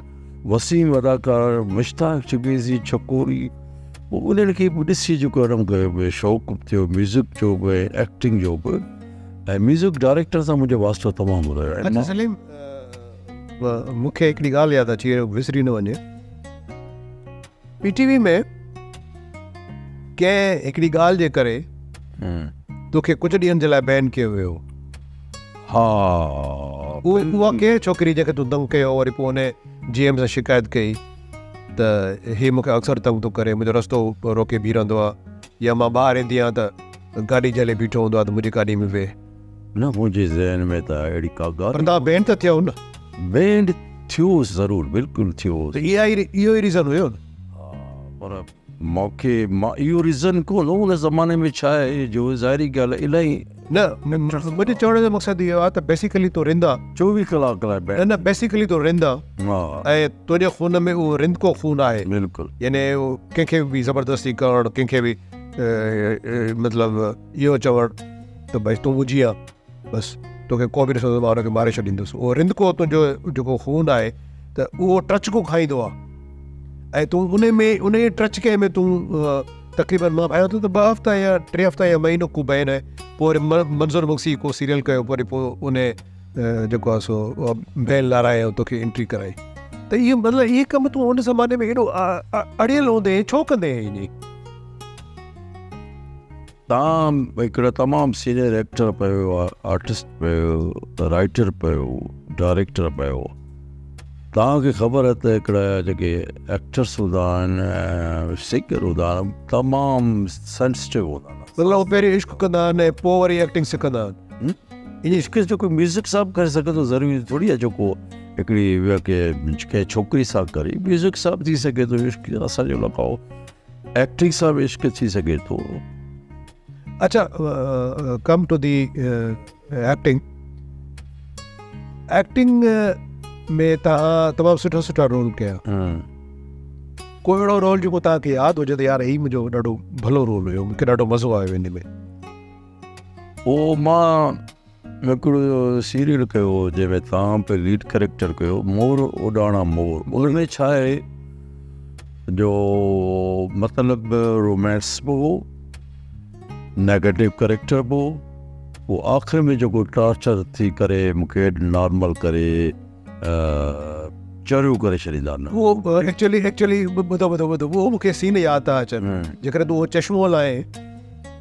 وسيم اداڪار مشتاق چنگيزي ڇڪوري پوء انهن کي به ڏسي جيڪو آهي شوق ٿيو ميوزڪ جو به ايڪٽنگ جو به ۽ ميوزڪ ڊائريڪٽر سان منهنجو واسطو تمام رهيو آهي. اڇا سليم مون کي هڪڙي ڳالهه ياد اچي وئي وسري نه وڃي پي ٽي وي ۾ ڪنهن هڪڙي ڳالهه جي ڪري توکي ڪجهه ڏينهن جي لاء بين ڪيو ويو ها اها ڪنهن ڇوڪري جنهن کي تون تنگ ڪيو وري پوء ان جي ايم سان شڪايت ڪئي ته هي مونکي اڪثر تنگ ٿو ڪري منهنجو رستو روڪي بيهي رهندو آهي يا مان ٻاهر ايندي آهيان ته گاڏي جهلي بيٺو هوندو آهي ته منهنجي گاڏي ۾ ويهه. نه منهنجي ذهن ۾ ته اهڙي ڪا ڳالهه. پر توهان بينڊ ته ٿيا هو نه؟ بينڊ ٿيو هوس ضرور بلڪل ٿيو هوس. ته اها ئي اهو ئي ريزن هيو نه؟ ها پر مونکي مان اهو ريزن ڪونه هو ان زماني ۾ ڇا آهي جو ظاهري ڳالهه الاهي. نه منهنجي چوڻ جو مقصد اهو آهي ته بيسيڪلي تون رند آن. 24 ڪلاڪ لاء بينڊ. نه نه بيسيڪلي تون رند آن. ها. ۽ تنهنجي خون ۾ اهو رندڪو خون آهي. بلڪل. يعني ڪنهن کي به زبردستي ڪرڻ ڪنهن کي به. مطلب اهو چوڻ ته ڀئي تون منهنجي آن بس توکي ڪو به ڏسندو مان ان کي ماري ڇڏيندس اهو رندڪو تنهنجو جيڪو خون آهي ته اهو ٽچڪو کائيندو آهي ۽ تون ان ۾ ان ٽچڪي ۾ تون تقريبن مان ڀانيان ٿو ته ٻه هفتا يا ٽي هفتا يا مهينو ڪو بين آهي پوء وري منظور مگسي ڪو سيريل ڪيو پوء وري پوء ان جيڪو آهي سو بين لارائي ۽ توکي انٽري ڪرائي ته اهو مطلب اهي ڪم تون ان زماني ۾ ايڏو اڙيل هوندي هئين ڇو ڪندي هئين ائين؟ تان هڪڙا تمام سينئر ايڪٽر پيو آرٽسٽ پيو رائيٽر پيو ڊائريڪٽر پيو تان کي خبر آهي ته هڪڙا جيڪي ايڪٽرس هوندا آهن ۽ سنگر هوندا آهن تمام سينسٽو هوندا آهن مطلب پهرين عشق ڪندا آهن ۽ پوء وري ايڪٽنگ سکندا آهن ان عشق جو ڪو ميوزڪ سان به ڪري سگهي ٿو ضروري ٿوري آهي جيڪو هڪڙي ڪنهن ڇوڪري سان ڪري ميوزڪ سان به ٿي سگهي ٿو عشق اسان جو لڳاء ايڪٽنگ سان به عشق ٿي سگهي ٿو. اچا come to the acting acting ۾ توهان تمام سٺا سٺا رول ڪيا ڪو اهڙو رول جيڪو توهان کي ياد هجي ته يار هي منهنجو ڏاڍو ڀلو رول هيو مونکي ڏاڍو مزو آيو ان ۾. پوء مان هڪڙو سيريل ڪيو جنهن ۾ تان به ليڊ ڪريڪٽر ڪيو مور اڏاڻا مور ان ۾ ڇا آهي جو مطلب رومانس به هو نيگيٽو ڪريڪٽر به هو پوء آخر ۾ جيڪو ٽارچر ٿي ڪري مونکي نارمل ڪري چريو ڪري ڇڏيندا آهن. اهو ايڪچولي ايڪچولي ٻڌو ٻڌو ٻڌو اهو مونکي سين ياد ٿا اچن جيڪڏهن تون اهو چشمو لائين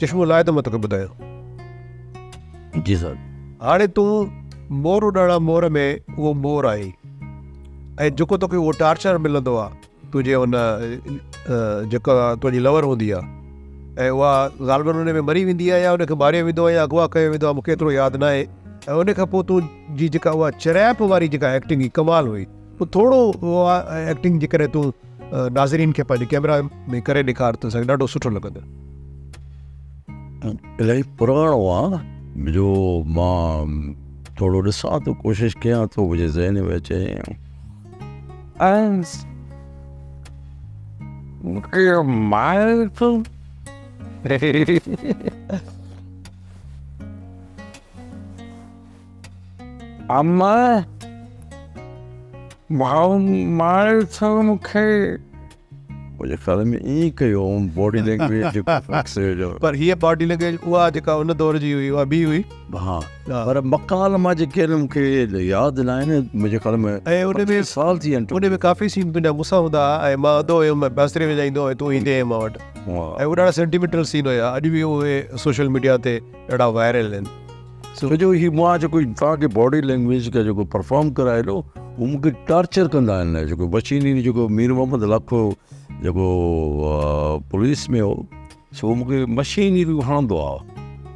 چشمو لائي ته مان توکي ٻڌايان. جي سر. هاڻي تون مور اڏاڻا مور ۾ اهو مور آهين ۽ جيڪو توکي اهو ٽارچر ملندو آهي تنهنجي ان جيڪا تنهنجي لور هوندي آهي ۽ اها غالبن ان ۾ مري ويندي آهي يا ان کي ماريو ويندو آهي يا اغوا ڪيو ويندو آهي مونکي ايترو ياد ناهي ۽ ان کان پوء تون جي جيڪا اها چريائپ واري جيڪا ايڪٽنگ هئي ڪمال هئي پوء ٿورو اها ايڪٽنگ جيڪڏهن تون ناظرين کي پنهنجي ڪيمرا ۾ ڪري ڏيکار ته اسان کي ڏاڍو سٺو لڳندو. الاهي پراڻو آ. جو مان ٿورو ڏسان ٿو ڪوشش ڪيان ٿو منهنجي ذهن ۾ اچي. اما ڀائو ماري ٿو مون کي. منهنجي خيال ۾ ائين ڪيو هوم باڊي لينگويج جيڪو فڪس هجي. پر هيء باڊي لينگويج اها جيڪا ان دور جي هئي اها ٻي هئي. ها پر مڪالما جيڪي آهن مون کي ياد نه آهن منهنجي خيال ۾ ۽ ان ۾ سال ٿي ويا آهن. ان ۾ ڪافي سين تنهنجا مون سان هوندا هئا ۽ مان انڌو هيم ۽ بانسري وڄائيندو هو ۽ تون ايندي هئين مان وٽ ۽ اهي ڏاڍا سينٽيمينٽل سين هيا اڄ به اهي سوشل ميڊيا تي ڏاڍا وائرل آهن. ڇو جو هي مان جيڪو توهان کي باڊي لينگويج کي جيڪو پرفارم ڪرائي ٿو هو مون کي ٽارچر ڪندا آهن جيڪو مشينري جيڪو مير محمد لاکو جيڪو پوليس ۾ هو سو مون کي مشينري هڻندو آهي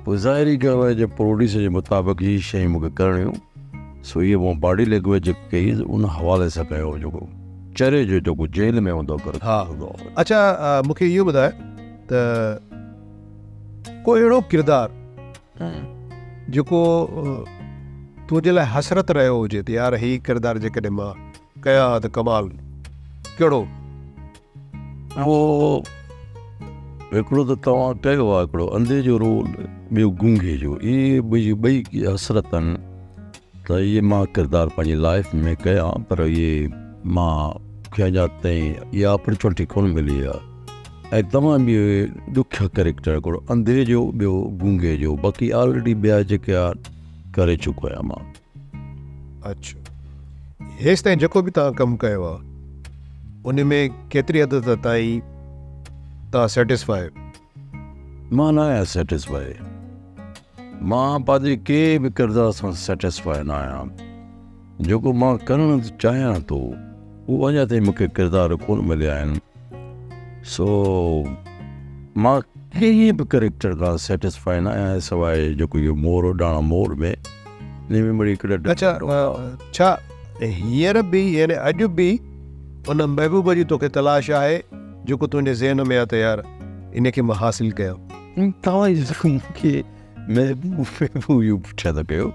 پوء ظاهري ڳالهه آهي جي پروڊيوسر جي مطابق هي شيون مون کي ڪرڻيون سو هي مون باڊي لينگويج جيڪي ڪئي ان حوالي سان ڪيو جيڪو چري جو جيڪو جيل ۾ هوندو ها اڇا مون کي اهو ٻڌاء ته ڪو اهڙو ڪردار جيڪو تنهنجي لاء حسرت رهيو هجي ته يار هي ڪردار جيڪڏهن مان ڪيان ها ته ڪمال ڪهڙو؟ اهو هڪڙو ته توهان ڪيو آهي هڪڙو انڌي جو رول ٻيو گونگي جو اهي منهنجي ٻئي حسرت آهن ته اهي مان ڪردار پنهنجي لائف ۾ ڪيان پر اهي مان کي اڃا تائين اها اپرچونٽي ڪونه ملي آهي. ۽ تمام اهي ڏکيا ڪريڪٽر هڪڙو انڌي جو ٻيو گونگي جو باقي آلريڊي ٻيا جيڪي آ ڪري چڪو آهيان مان. اڇا هيستائين جيڪو به توهان ڪم ڪيو آ ان ۾ ڪيتري حد تائين توهان سيٽسفائي آهيو؟ مان نه آهيان سيٽسفائي مان پنهنجي ڪنهن به ڪردار سان سيٽسفائي نه آهيان جيڪو مان ڪرڻ چاهيان ٿو اهو اڃا تائين مون کي ڪردار ڪونه مليا آهن سو مان ڪنهن به ڪريڪٽر کان سيٽسفائي نه آهيان سواء جيڪو اهو مور اڏاڻا مور ۾ ان ۾ مڙئي هڪڙا اڇا ڇا هينئر به يعني اڄ به ان محبوب جي توکي تلاش آهي جيڪو تنهنجي ذهن ۾ آهي ته يار ان کي مان حاصل ڪيان؟ توهان مون کي محبوب محبوب اهو پڇا ٿا ڪيو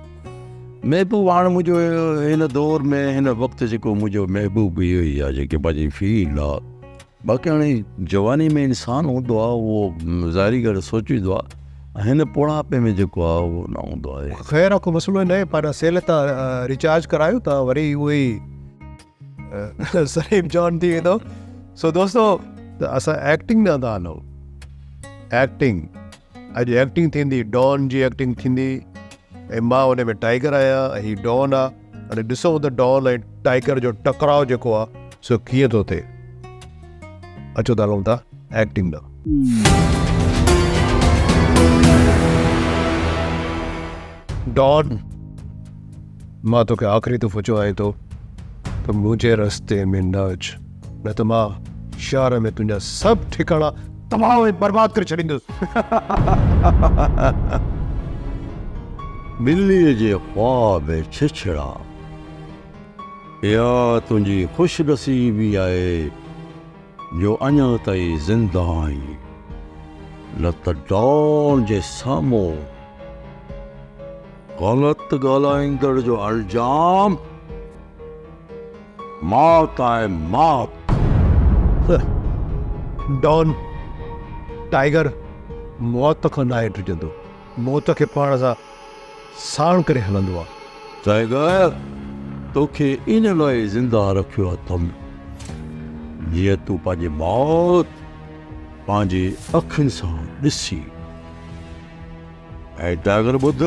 محبوب هاڻ منهنجو هن دور ۾ هن وقت جيڪو منهنجو محبوب اهو ئي آهي جيڪي پنهنجي فيل آهي باقي هاڻي جواني ۾ انسان هوندو آهي اهو ظاهري ڳالهه سوچيندو آهي هن پوڙهاپي ۾ جيڪو آهي اهو نه هوندو آهي. خير آ ڪو مسئلو ناهي پاڻ سيل تان ريچارج ڪرايو تان وري اهو ئي سليم جان ٿي ويندو سو دوستو ته اسان ايڪٽنگ نه ٿا هلون ايڪٽنگ اڄ ايڪٽنگ ٿيندي ڊان جي ايڪٽنگ ٿيندي ۽ مان ان ۾ ٽائيگر آهيان ۽ هي ڊان آ هاڻي ڏسون ته ڊان ۽ ٽائيگر جو ٽڪراء جيڪو آ سو ڪيئن ٿو ٿئي اچو ته هلون ٿا ايڪٽنگ ڏانهن. ڊان مان توکي آخري دفعو چوانء ٿو ته منهنجي رستي ۾ نه اچ نه ته مان شهر ۾ تنهنجا سڀ ٺڪاڻا تباهه ۽ برباد ڪري ڇڏيندس. ٻليء جي خواب ۾ ڇڇڙا. اها تنهنجي خوش نصيبي آهي جو اڃا تائين زنده آهين، نه ته ڊان جي سامهون غلط ڳالهائيندڙ جو الزام موت آهي موت. ڊان، ٽائيگر موت کان ناهي ڊڄندو. موت کي پاڻ سان ساڻ ڪري هلندو آ. ٽائيگر، توکي ان لاء زنده رکيو اٿم جيئن تون پنهنجي موت پنهنجي اکين سان ڏسين. اي ٽائيگر ٻڌ!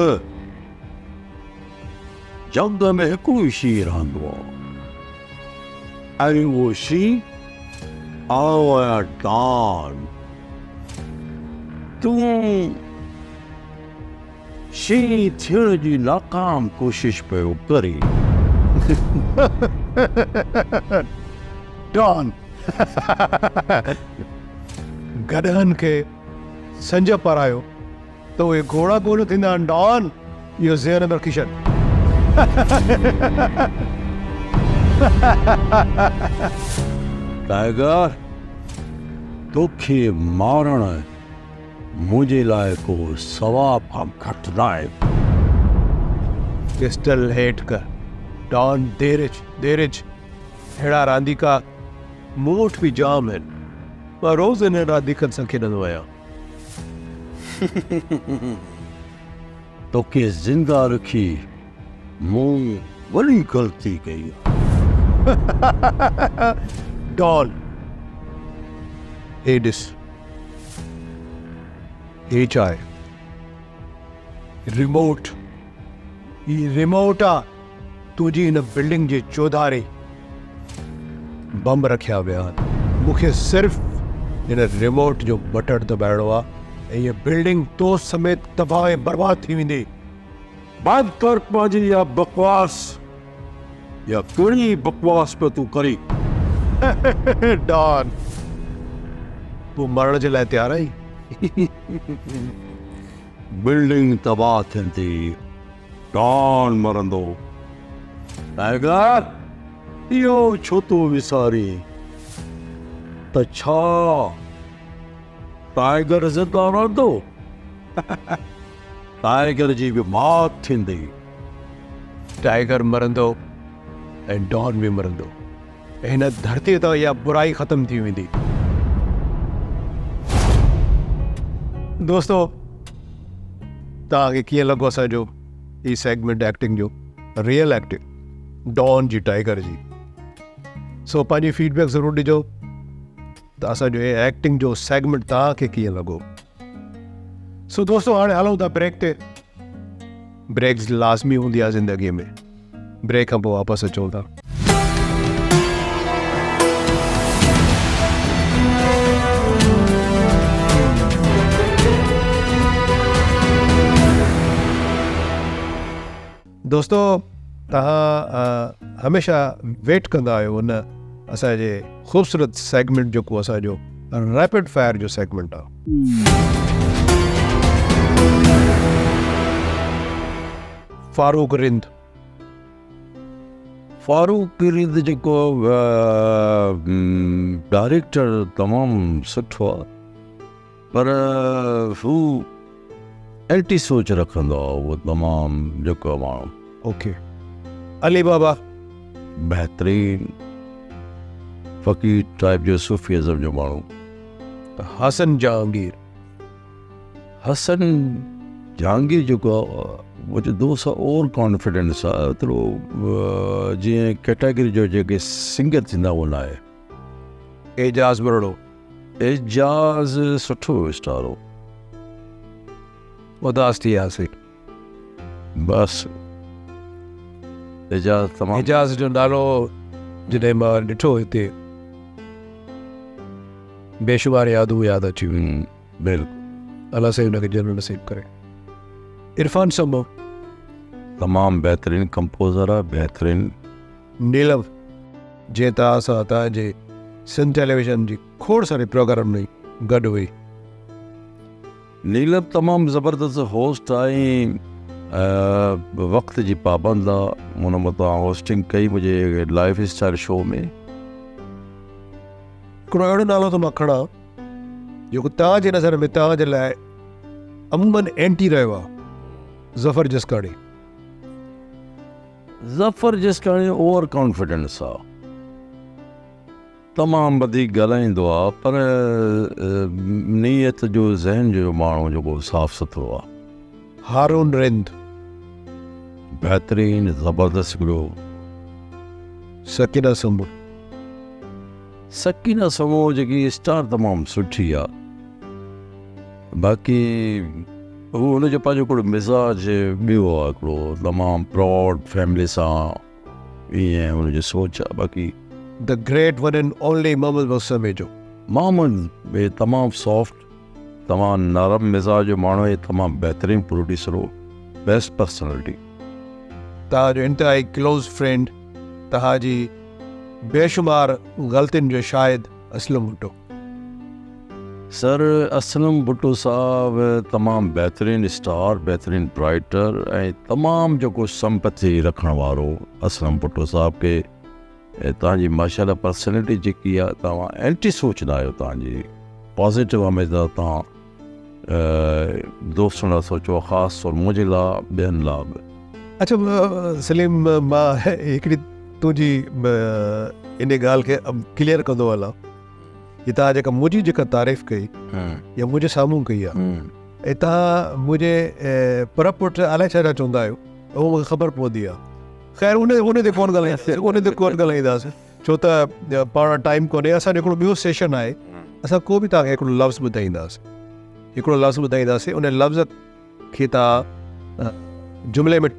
جنگ ۾ هڪڙو ئي شينهن رهندو آ ۽ اهو شينهن آئون آهيان ڊان. تون شينهن ٿيڻ جي ناڪام ڪوشش پيو ڪرين. ڊان گڏهن کي سنج پارايو. ته اهي گهوڙا ڪونه ٿيندا آهن ڊان، اهو ذهن ۾ رکي ڇڏ. ٽائيگر، توکي مارڻ منهنجي لاء ڪو ثواب کان گهٽ ناهي. پسٽل هيٺ ڪر. ڊان ڌيرج، ڌيرج. اهڙا رانديڪا مون وٽ به جام آهن. مان روز انهن رانديڪن سان کيڏندو آهيان. توکي زنده رکي مون وڏي غلطي ڪئي آهي. ڊان، هي ڏس. هي ڇا آهي؟ ريموٽ. هي ريموٽ آ. تنهنجي هن بلڊنگ جي چوڌاري بم رکيا ويا آهن. مون کي صرف هن ريموٽ جو بٽڻ دٻائڻو آ ۽ هيء بلڊنگ تو سميت تباهه ۽ برباد ٿي ويندي. بند ڪر پنهنجي اها بڪواس. اها ڪهڙي بڪواس پيو تون ڪرين؟ ڊان، تون مرڻ جي لاء تيار آهين؟ بلڊنگ تباهه ٿيندي، ڊان مرندو. ٽائيگر، اهو ڇو ٿو وسارين ته ڇا ٽائيگر زنده رهندو؟ ٽائيگر جي به موت ٿيندي. ٽائيگر مرندو ۽ ڊان به مرندو ۽ هن ڌرتيء تان اها برائي ختم ٿي ويندي. دوستو توهان کي ڪيئن لڳو اسان جو هي سيگمينٽ ايڪٽنگ جو ريئل ايڪٽنگ ڊان جي ٽائيگر جي سو پنهنجي فيڊبيڪ ضرور ڏجو ته اسان جو هي ايڪٽنگ جو سيگمينٽ توهان کي ڪيئن لڳو. سو دوستو هاڻي هلون ٿا بريڪ تي. بريڪ لازمي هوندي آهي زندگي ۾. بريڪ کان پوء واپس اچون ٿا. دوستو توهان هميشه ويٽ ڪندا آهيو ان اسان جي خوبصورت سيگمينٽ جيڪو اسان جو ريپڊ فائر جو سيگمينٽ آهي. فاروق رند. فاروق رند جيڪو ڊائريڪٽر تمام سٺو آهي پر هو اينٽي سوچ رکندو آهي اهو تمام جيڪو ماڻهو. اوڪي علي بابا. بهترين فقير ٽائيپ جو صوفي ازم جو ماڻهو. حسن جهانگير. حسن جهانگير جيڪو آهي منهنجو دوست آهي اوور ڪانفيڊنس آهي ايترو جيئن ڪيٽاگري جو جيڪي سنگر ٿيندا اهو نه آهي. اعجاز ٻرڙو. اعجاز سٺو اسٽار هو. اداس ٿي وياسين. بس اعجاز تمام. اعجاز جو نالو جڏهن مان ڏٺو هتي بيشمار يادون ياد اچي ويون. بلڪل. الله سائين ان کي جنت نصيب ڪري. عرفان سمو. تمام بهترين ڪمپوزر آ بهترين. نيلم جنهن توهان سان توهان جي سنڌ ٽيليويزن جي کوڙ ساري پروگرام ۾ گڏ هئي. نيلم تمام زبردست هوسٽ آ ۽ وقت جي پابند آ ان متان هوسٽنگ ڪئي منهنجي لائف اسٽائل شو ۾. هڪڙو اهڙو نالو ٿو مان کڻان جيڪو توهان جي نظر ۾ توهان جي لاء عموماً اينٽي رهيو آ، ظفر جسڪاڻي. ظفر جسڪاڻي اوور ڪانفيڊنس آ. تمام وڌيڪ ڳالهائيندو آ پر نيت جو ذهن جو ماڻهو جيڪو صاف سٿرو آ. هارون رند. بهترين زبردست هڪڙو. سڪينه سمون. سڪينه سمون جيڪي اسٽار تمام سٺي آ باقي هو هن جو پنهنجو هڪڙو مزاج ٻيو آ هڪڙو تمام پرائوڊ فيملي سان ائين هن جي سوچ آ باقي. The great one and only Muhammad Bakhsh Samejo. Muhammad به تمام سافٽ تمام نرم مزاج جو ماڻهو ۽ تمام بهترين پروڊيوسر هو بيسٽ پرسنالٽي. توهان جو انتهائي ڪلوز فرينڊ توهان جي بيشمار غلطين جو شاهد اسلم ڀٽو. سر اسلم ڀٽو صاحب تمام بهترين اسٽار بهترين رائيٽر ۽ تمام جيڪو سمپٿي رکڻ وارو اسلم ڀٽو صاحب کي توهان جي ماشاءالله پرسنلٽي جيڪي آهي توهان اينٽي سوچ نه آهيو توهان جي پازيٽو هميشه توهان دوستن لاء سوچيو آهي خاص طور منهنجي لاء ٻين لاء به. اڇا سليم مان هڪڙي تنهنجي ان ڳالهه کي ڪليئر ڪندو هلان هي توهان جيڪا منهنجي جيڪا تعريف ڪئي يا منهنجي سامهون ڪئي آهي ۽ توهان منهنجي پر پٺ الائي ڇا ڇا چوندا آهيو اهو مونکي خبر پوندي آهي خير ان ان تي ڪونه ڳالهائينداسين ان تي ڪونه ڳالهائينداسين ڇو ته پاڻ وٽ ٽائيم ڪونهي اسان جو هڪڙو ٻيو سيشن آهي اسان ڪو به توهان کي هڪڙو لفظ ٻڌائينداسين هڪڙو لفظ ٻڌائينداسين ان لفظ کي توهان جملي ۾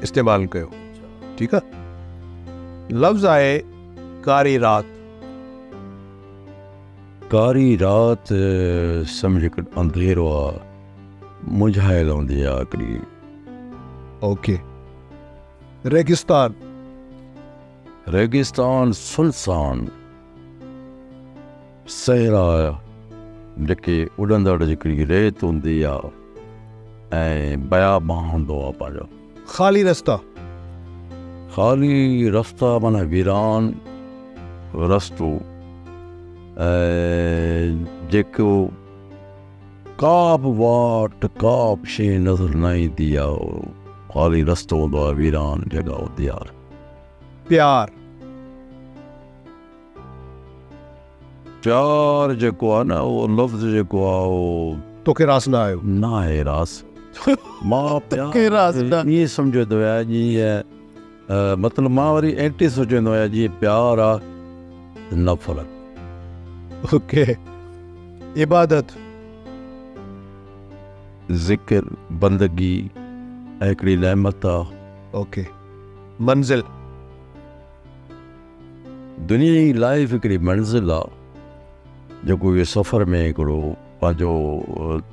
استعمال ڪيو ٺيڪ آهي لفظ آهي ڪاري رات ڪاري رات سمجھ هڪ انڌيرو آ منجهايل هوندي آ هڪڙي اوڪي ريگستان ريگستان سنسان صحرا جيڪي اڏندڙ جيڪڙي ريت هوندي آ ۽ بيابان هوندو آ پنهنجو. خالي رستا. خالي رستا معنيٰ ويران رستو ۽ جيڪو ڪا به واٽ ڪا به شيء نظر نه ايندي آ خالي رستو هوندو آ ويران جڳهه هوندي آ. پيار. پيار جيڪو آ نه اهو لفظ جيڪو آ اهو. توکي راس نه آيو. نه آهي راس. مان پيار ائين سمجهندو آهيان جيئن مطلب مان وري اينٽي سوچيندو آهيان جيئن پيار آ نفرت. اوڪي عبادت. ذڪر بندگي ۽ هڪڙي نعمت آ. اوڪي منزل. دنيا جي لائيف هڪڙي منزل آ جيڪو اهو سفر ۾ هڪڙو پنهنجو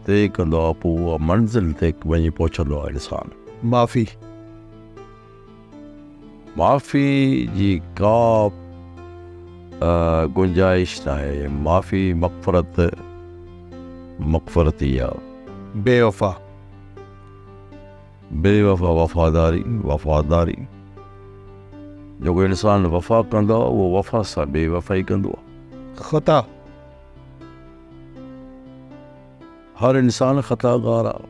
طئي ڪندو آ پوء اها منزل تي وڃي پهچندو آ انسان. معافي. معافي جي ڪا گنجائش ناهي معافي مغفرت مغفرت ئي آ. بي وفا. بي وفا وفاداري، وفاداري، جيڪو انسان وفا ڪندو آهي اهو وفا سان بي وفائي ڪندو آهي. خطا. هر انسان خطاڪار آهي.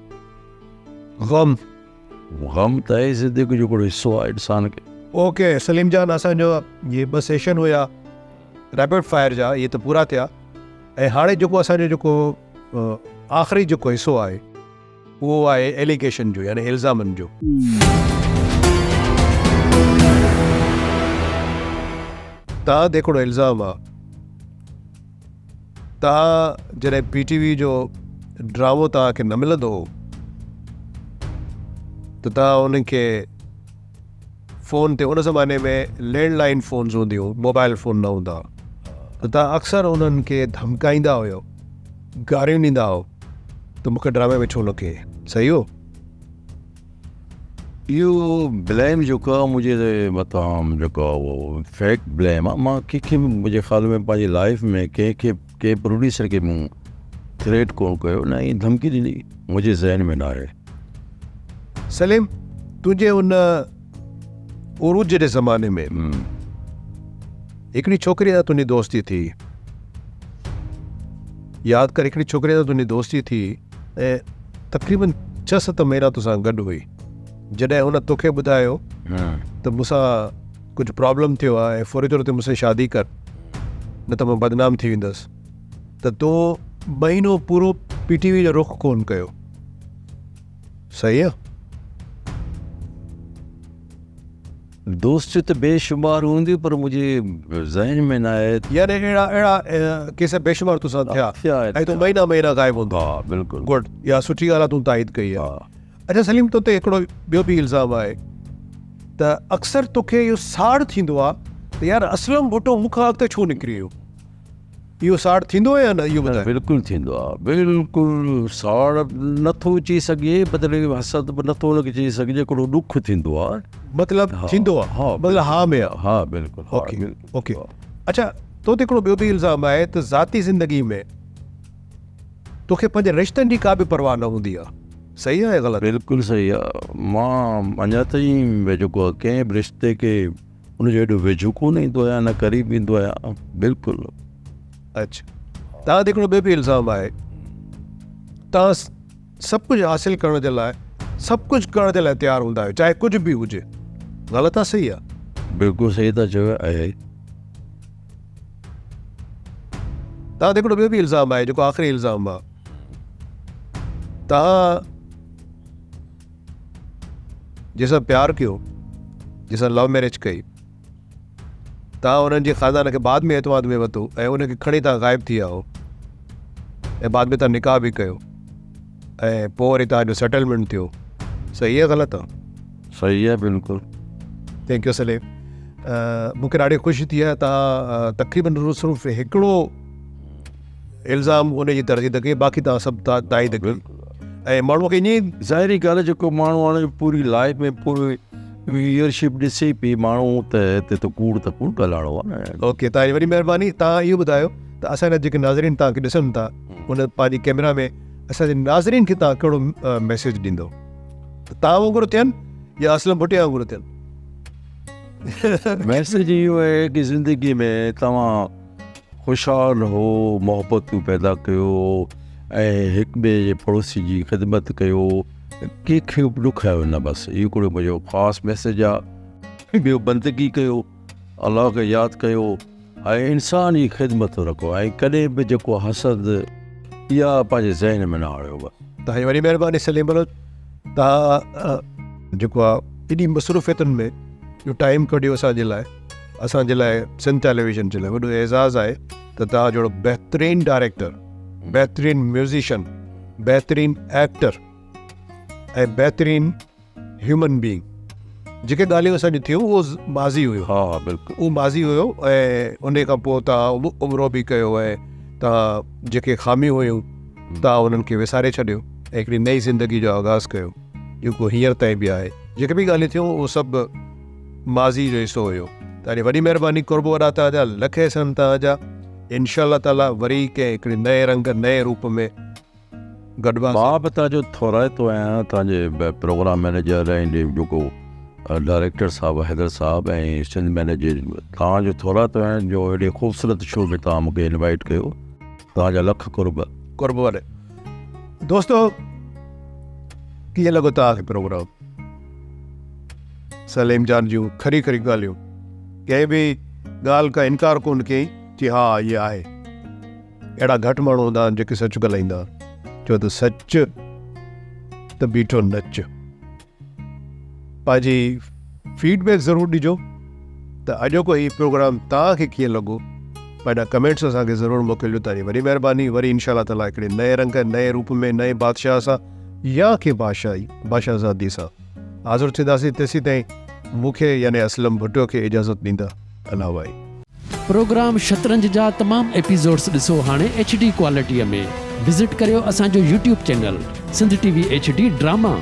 غم. غم ته آهي زندگي جو هڪڙو حصو آهي انسان کي. اوڪي سليم جان اسان جو هي ٻه سيشن هيا ريپڊ فائر جا اهي ته پورا ٿيا ۽ هاڻي جيڪو اسان جو جيڪو آخري جيڪو حصو آهي. اهو آهي ايليگيشن جو يعني الزامن جو. توهان تي هڪڙو الزام آ توهان جڏهن پي ٽي وي جو ڊرامو توهان کي نه ملندو هو ته توهان انهن کي فون تي ان زماني ۾ لينڊ لائن فونز هونديون هيون موبائل فون نه هوندا هئا ته توهان اڪثر انهن کي ڌمڪائيندا هيو گاريون ڏيندا هئو ته مونکي ڊرامي ۾ ڇو نه ڪيئي صحيح هو؟ اهو بليم جيڪو آهي منهنجي مٿان جيڪو آهي اهو فيڪ بليم آهي مان ڪنهن کي به منهنجي خيال ۾ پنهنجي لائف ۾ ڪنهن کي ڪنهن پروڊيوسر کي مون ٿريٽ ڪونه ڪيو نه ئي ڌمڪي ڏني منهنجي ذهن ۾ نه آهي. سليم تنهنجي ان عروج جي زماني ۾ هڪڙي ڇوڪري سان تنهنجي دوستي ٿي ياد ڪر هڪڙي ڇوڪري سان تنهنجي دوستي ٿي ۽ تقريبن ڇهه ست مهينا توسان گڏ هئي جڏهن هن توکي ٻڌايو ته مون سان ڪجهه پرابلم ٿيو آهي ۽ فوري طور تي مون سان شادي ڪر نه ته مان بدنام ٿي ويندس ته تو مهينو پورو پي ٽي وي جو رخ ڪون ڪيو صحيح آ؟ دوستيون ته بي شمار هونديون پر منهنجي ذهن ۾ نه آهي. يعني اهڙا اهڙا ڪيس بيشمار تو سان ٿيا ۽ تون مهينا مهينا غائب هوندو ها بلڪل. گڊ اها سٺي ڳالهه آهي تون تائيد ڪئي آهي. اڇا سليم تو تي هڪڙو ٻيو به الزام آهي ته اڪثر توکي اهو ساڙ ٿيندو آهي ته يار اسلم ڀٽو مون کان اڳتي ڇو نڪري ويو. اهو ساڙ ٿيندو يا نه اهو ٻڌايو. بلڪل ٿيندو آ بلڪل ساڙ نٿو چئي سگهجي مطلب حسد به نٿو ان کي چئي سگهجي هڪڙو ڏک ٿيندو آ مطلب ٿيندو آ ها مطلب ها ۾ آ ها بلڪل اوڪي اوڪي اڇا تو تي هڪڙو ٻيو به الزام آهي ته ذاتي زندگي ۾ توکي پنهنجي رشتن جي ڪا به پرواهه نه هوندي آ صحيح آ يا غلط؟ بلڪل صحيح آ مان اڃا تائين جيڪو ڪنهن به رشتي کي ان جو ايڏو ويجهو ڪونه ايندو آهيان نه قريب ايندو آهيان بلڪل. اڇا توهان تي هڪڙو ٻيو به الزام آهي توهان سڀ ڪجهه حاصل ڪرڻ جي لاء سڀ ڪجهه ڪرڻ جي لاء تيار هوندا آهيو چاهي ڪجهه به هجي. غلط آ صحيح آ؟ بلڪل صحيح ٿا چئو آهي. توهان تي هڪڙو ٻيو به الزام آهي جيڪو آخري الزام آ. توهان جنهن سان پيار ڪيو، جنهن سان لو ميريج ڪئي، توهان انهن جي خاندان کي بعد ۾ اعتماد ۾ ورتو ۽ ان کي کڻي توهان غائب ٿي ويا هو ۽ بعد ۾ توهان نڪاح به ڪيو ۽ پوء وري توهان جو سيٽلمينٽ ٿيو. صحيح آهي غلط آهي؟ صحيح آهي بلڪل. Thank you Saleem مون کي ڏاڍي خوشي ٿي آهي توهان تقريبن صرف هڪڙو الزام ان جي ترديد ڪئي باقي توهان سڀ تائيد ڪئي ۽ ماڻهو کي ائين ظاهري ڳالهه جيڪو ماڻهو هاڻي پوري لائف ۾ پوري ويورشپ ڏسي پئي ماڻهو ته هتي ته ڪوڙ ته ڪوڙ ڳالهائڻو آهي نه. اوڪي توهان جي وڏي مهرباني توهان اهو ٻڌايو ته اسان جا جيڪي ناظرين توهان کي ڏسن ٿا ان پنهنجي ڪيمرا ۾ اسان جي ناظرين کي توهان ڪهڙو ميسيج ڏيندو ته توهان وانگر ٿين يا اسلم ڀٽي وانگر ٿين؟ ميسيج اهو آهي ڪي زندگي ۾ توهان خوشحال رهو، محبتون پيدا ڪيو ۽ هڪ ٻئي جي پڙوسي جي خدمت ڪيو، ڪنهن کي به ڏکايو نه بس اهو هڪڙو منهنجو خاص ميسيج آهي. ٻيو بندگي ڪيو، الله کي ياد ڪيو ۽ انساني خدمت رکو ۽ ڪڏهن به جيڪو حسد اها پنهنجي ذهن ۾ نه آڻيو بس. توهان جي وڏي مهرباني سليم بلوچ توهان جيڪو آ ايڏي مصروفيتن ۾ جو ٽائيم ڪڍيو اسان جي لاء اسان جي لاء سنڌ ٽيليويزن جي لاء وڏو اعزاز آهي ته توهان جهڙو بهترين ڊائريڪٽر بهترين ميوزيشن بهترين ايڪٽر ۽ بهترين هيومن بينگ جيڪي ڳالهيون اسان جون ٿيون اهو ماضي هيو ها ها بلڪل اهو ماضي هيو ۽ ان کان پوء توهان عمرو به ڪيو ۽ توهان جيڪي خاميون هيون توهان انهن کي وساري ڇڏيو ۽ هڪڙي نئين زندگي جو آغاز ڪيو جيڪو هينئر تائين به آهي جيڪي به ڳالهيون ٿيون اهو سڀ ماضي جو حصو هيو. توهان جي وڏي مهرباني قرب وڏا توهان جا لک احسان توهان جا انشاء الله تعالي وري ڪنهن هڪڙي نئين رنگ نئين روپ ۾ گڏباسين. مان به توهان جو ٿورائتو آهيان توهان جي پروگرام مئنيجر ۽ جيڪو ڊائريڪٽر صاحب حيدر صاحب ۽ سنڌ مئنيجر توهان جو ٿورائتو آهيان جو اهڙي خوبصورت شو ۾ توهان مونکي انوائيٽ ڪيو توهان جا لک قرب. قرب وڏا دوستو ڪيئن لڳو توهان کي پروگرام. سليم جان جون کري کري ڳالهيون ڪنهن به ڳالهه کان انڪار ڪونه ڪيائين چي ها ائين آهي اهڙا گهٽ ماڻهو هوندا آهن جيڪي سچ ڳالهائيندا آهن چو ته سچ ته بيٺو نچ پنهنجي فيڊ بيڪ ضرور ڏجو ته اڄوڪو هي پروگرام توهان کي ڪيئن لڳو پنهنجا ڪمينٽس اسان کي ضرور موڪلجو توهان جي وڏي مهرباني وري انشاء الله تعالي هڪڙي نئين رنگ نئين روپ ۾ نئين بادشاهه سان يا ڪنهن بادشاهي بادشاهزادي سان حاضر ٿينداسين تيسيتائين مون کي يعني اسلم ڀٽو کي اجازت ڏيندا الله وائي. پروگرام شطرنج جا تمام ايپيسوڊس ڏسو هاڻي ايڇ ڊي ڪوالٽيء ۾ وزٽ ڪريو اسان جو YouTube channel Sindh T V H D drama.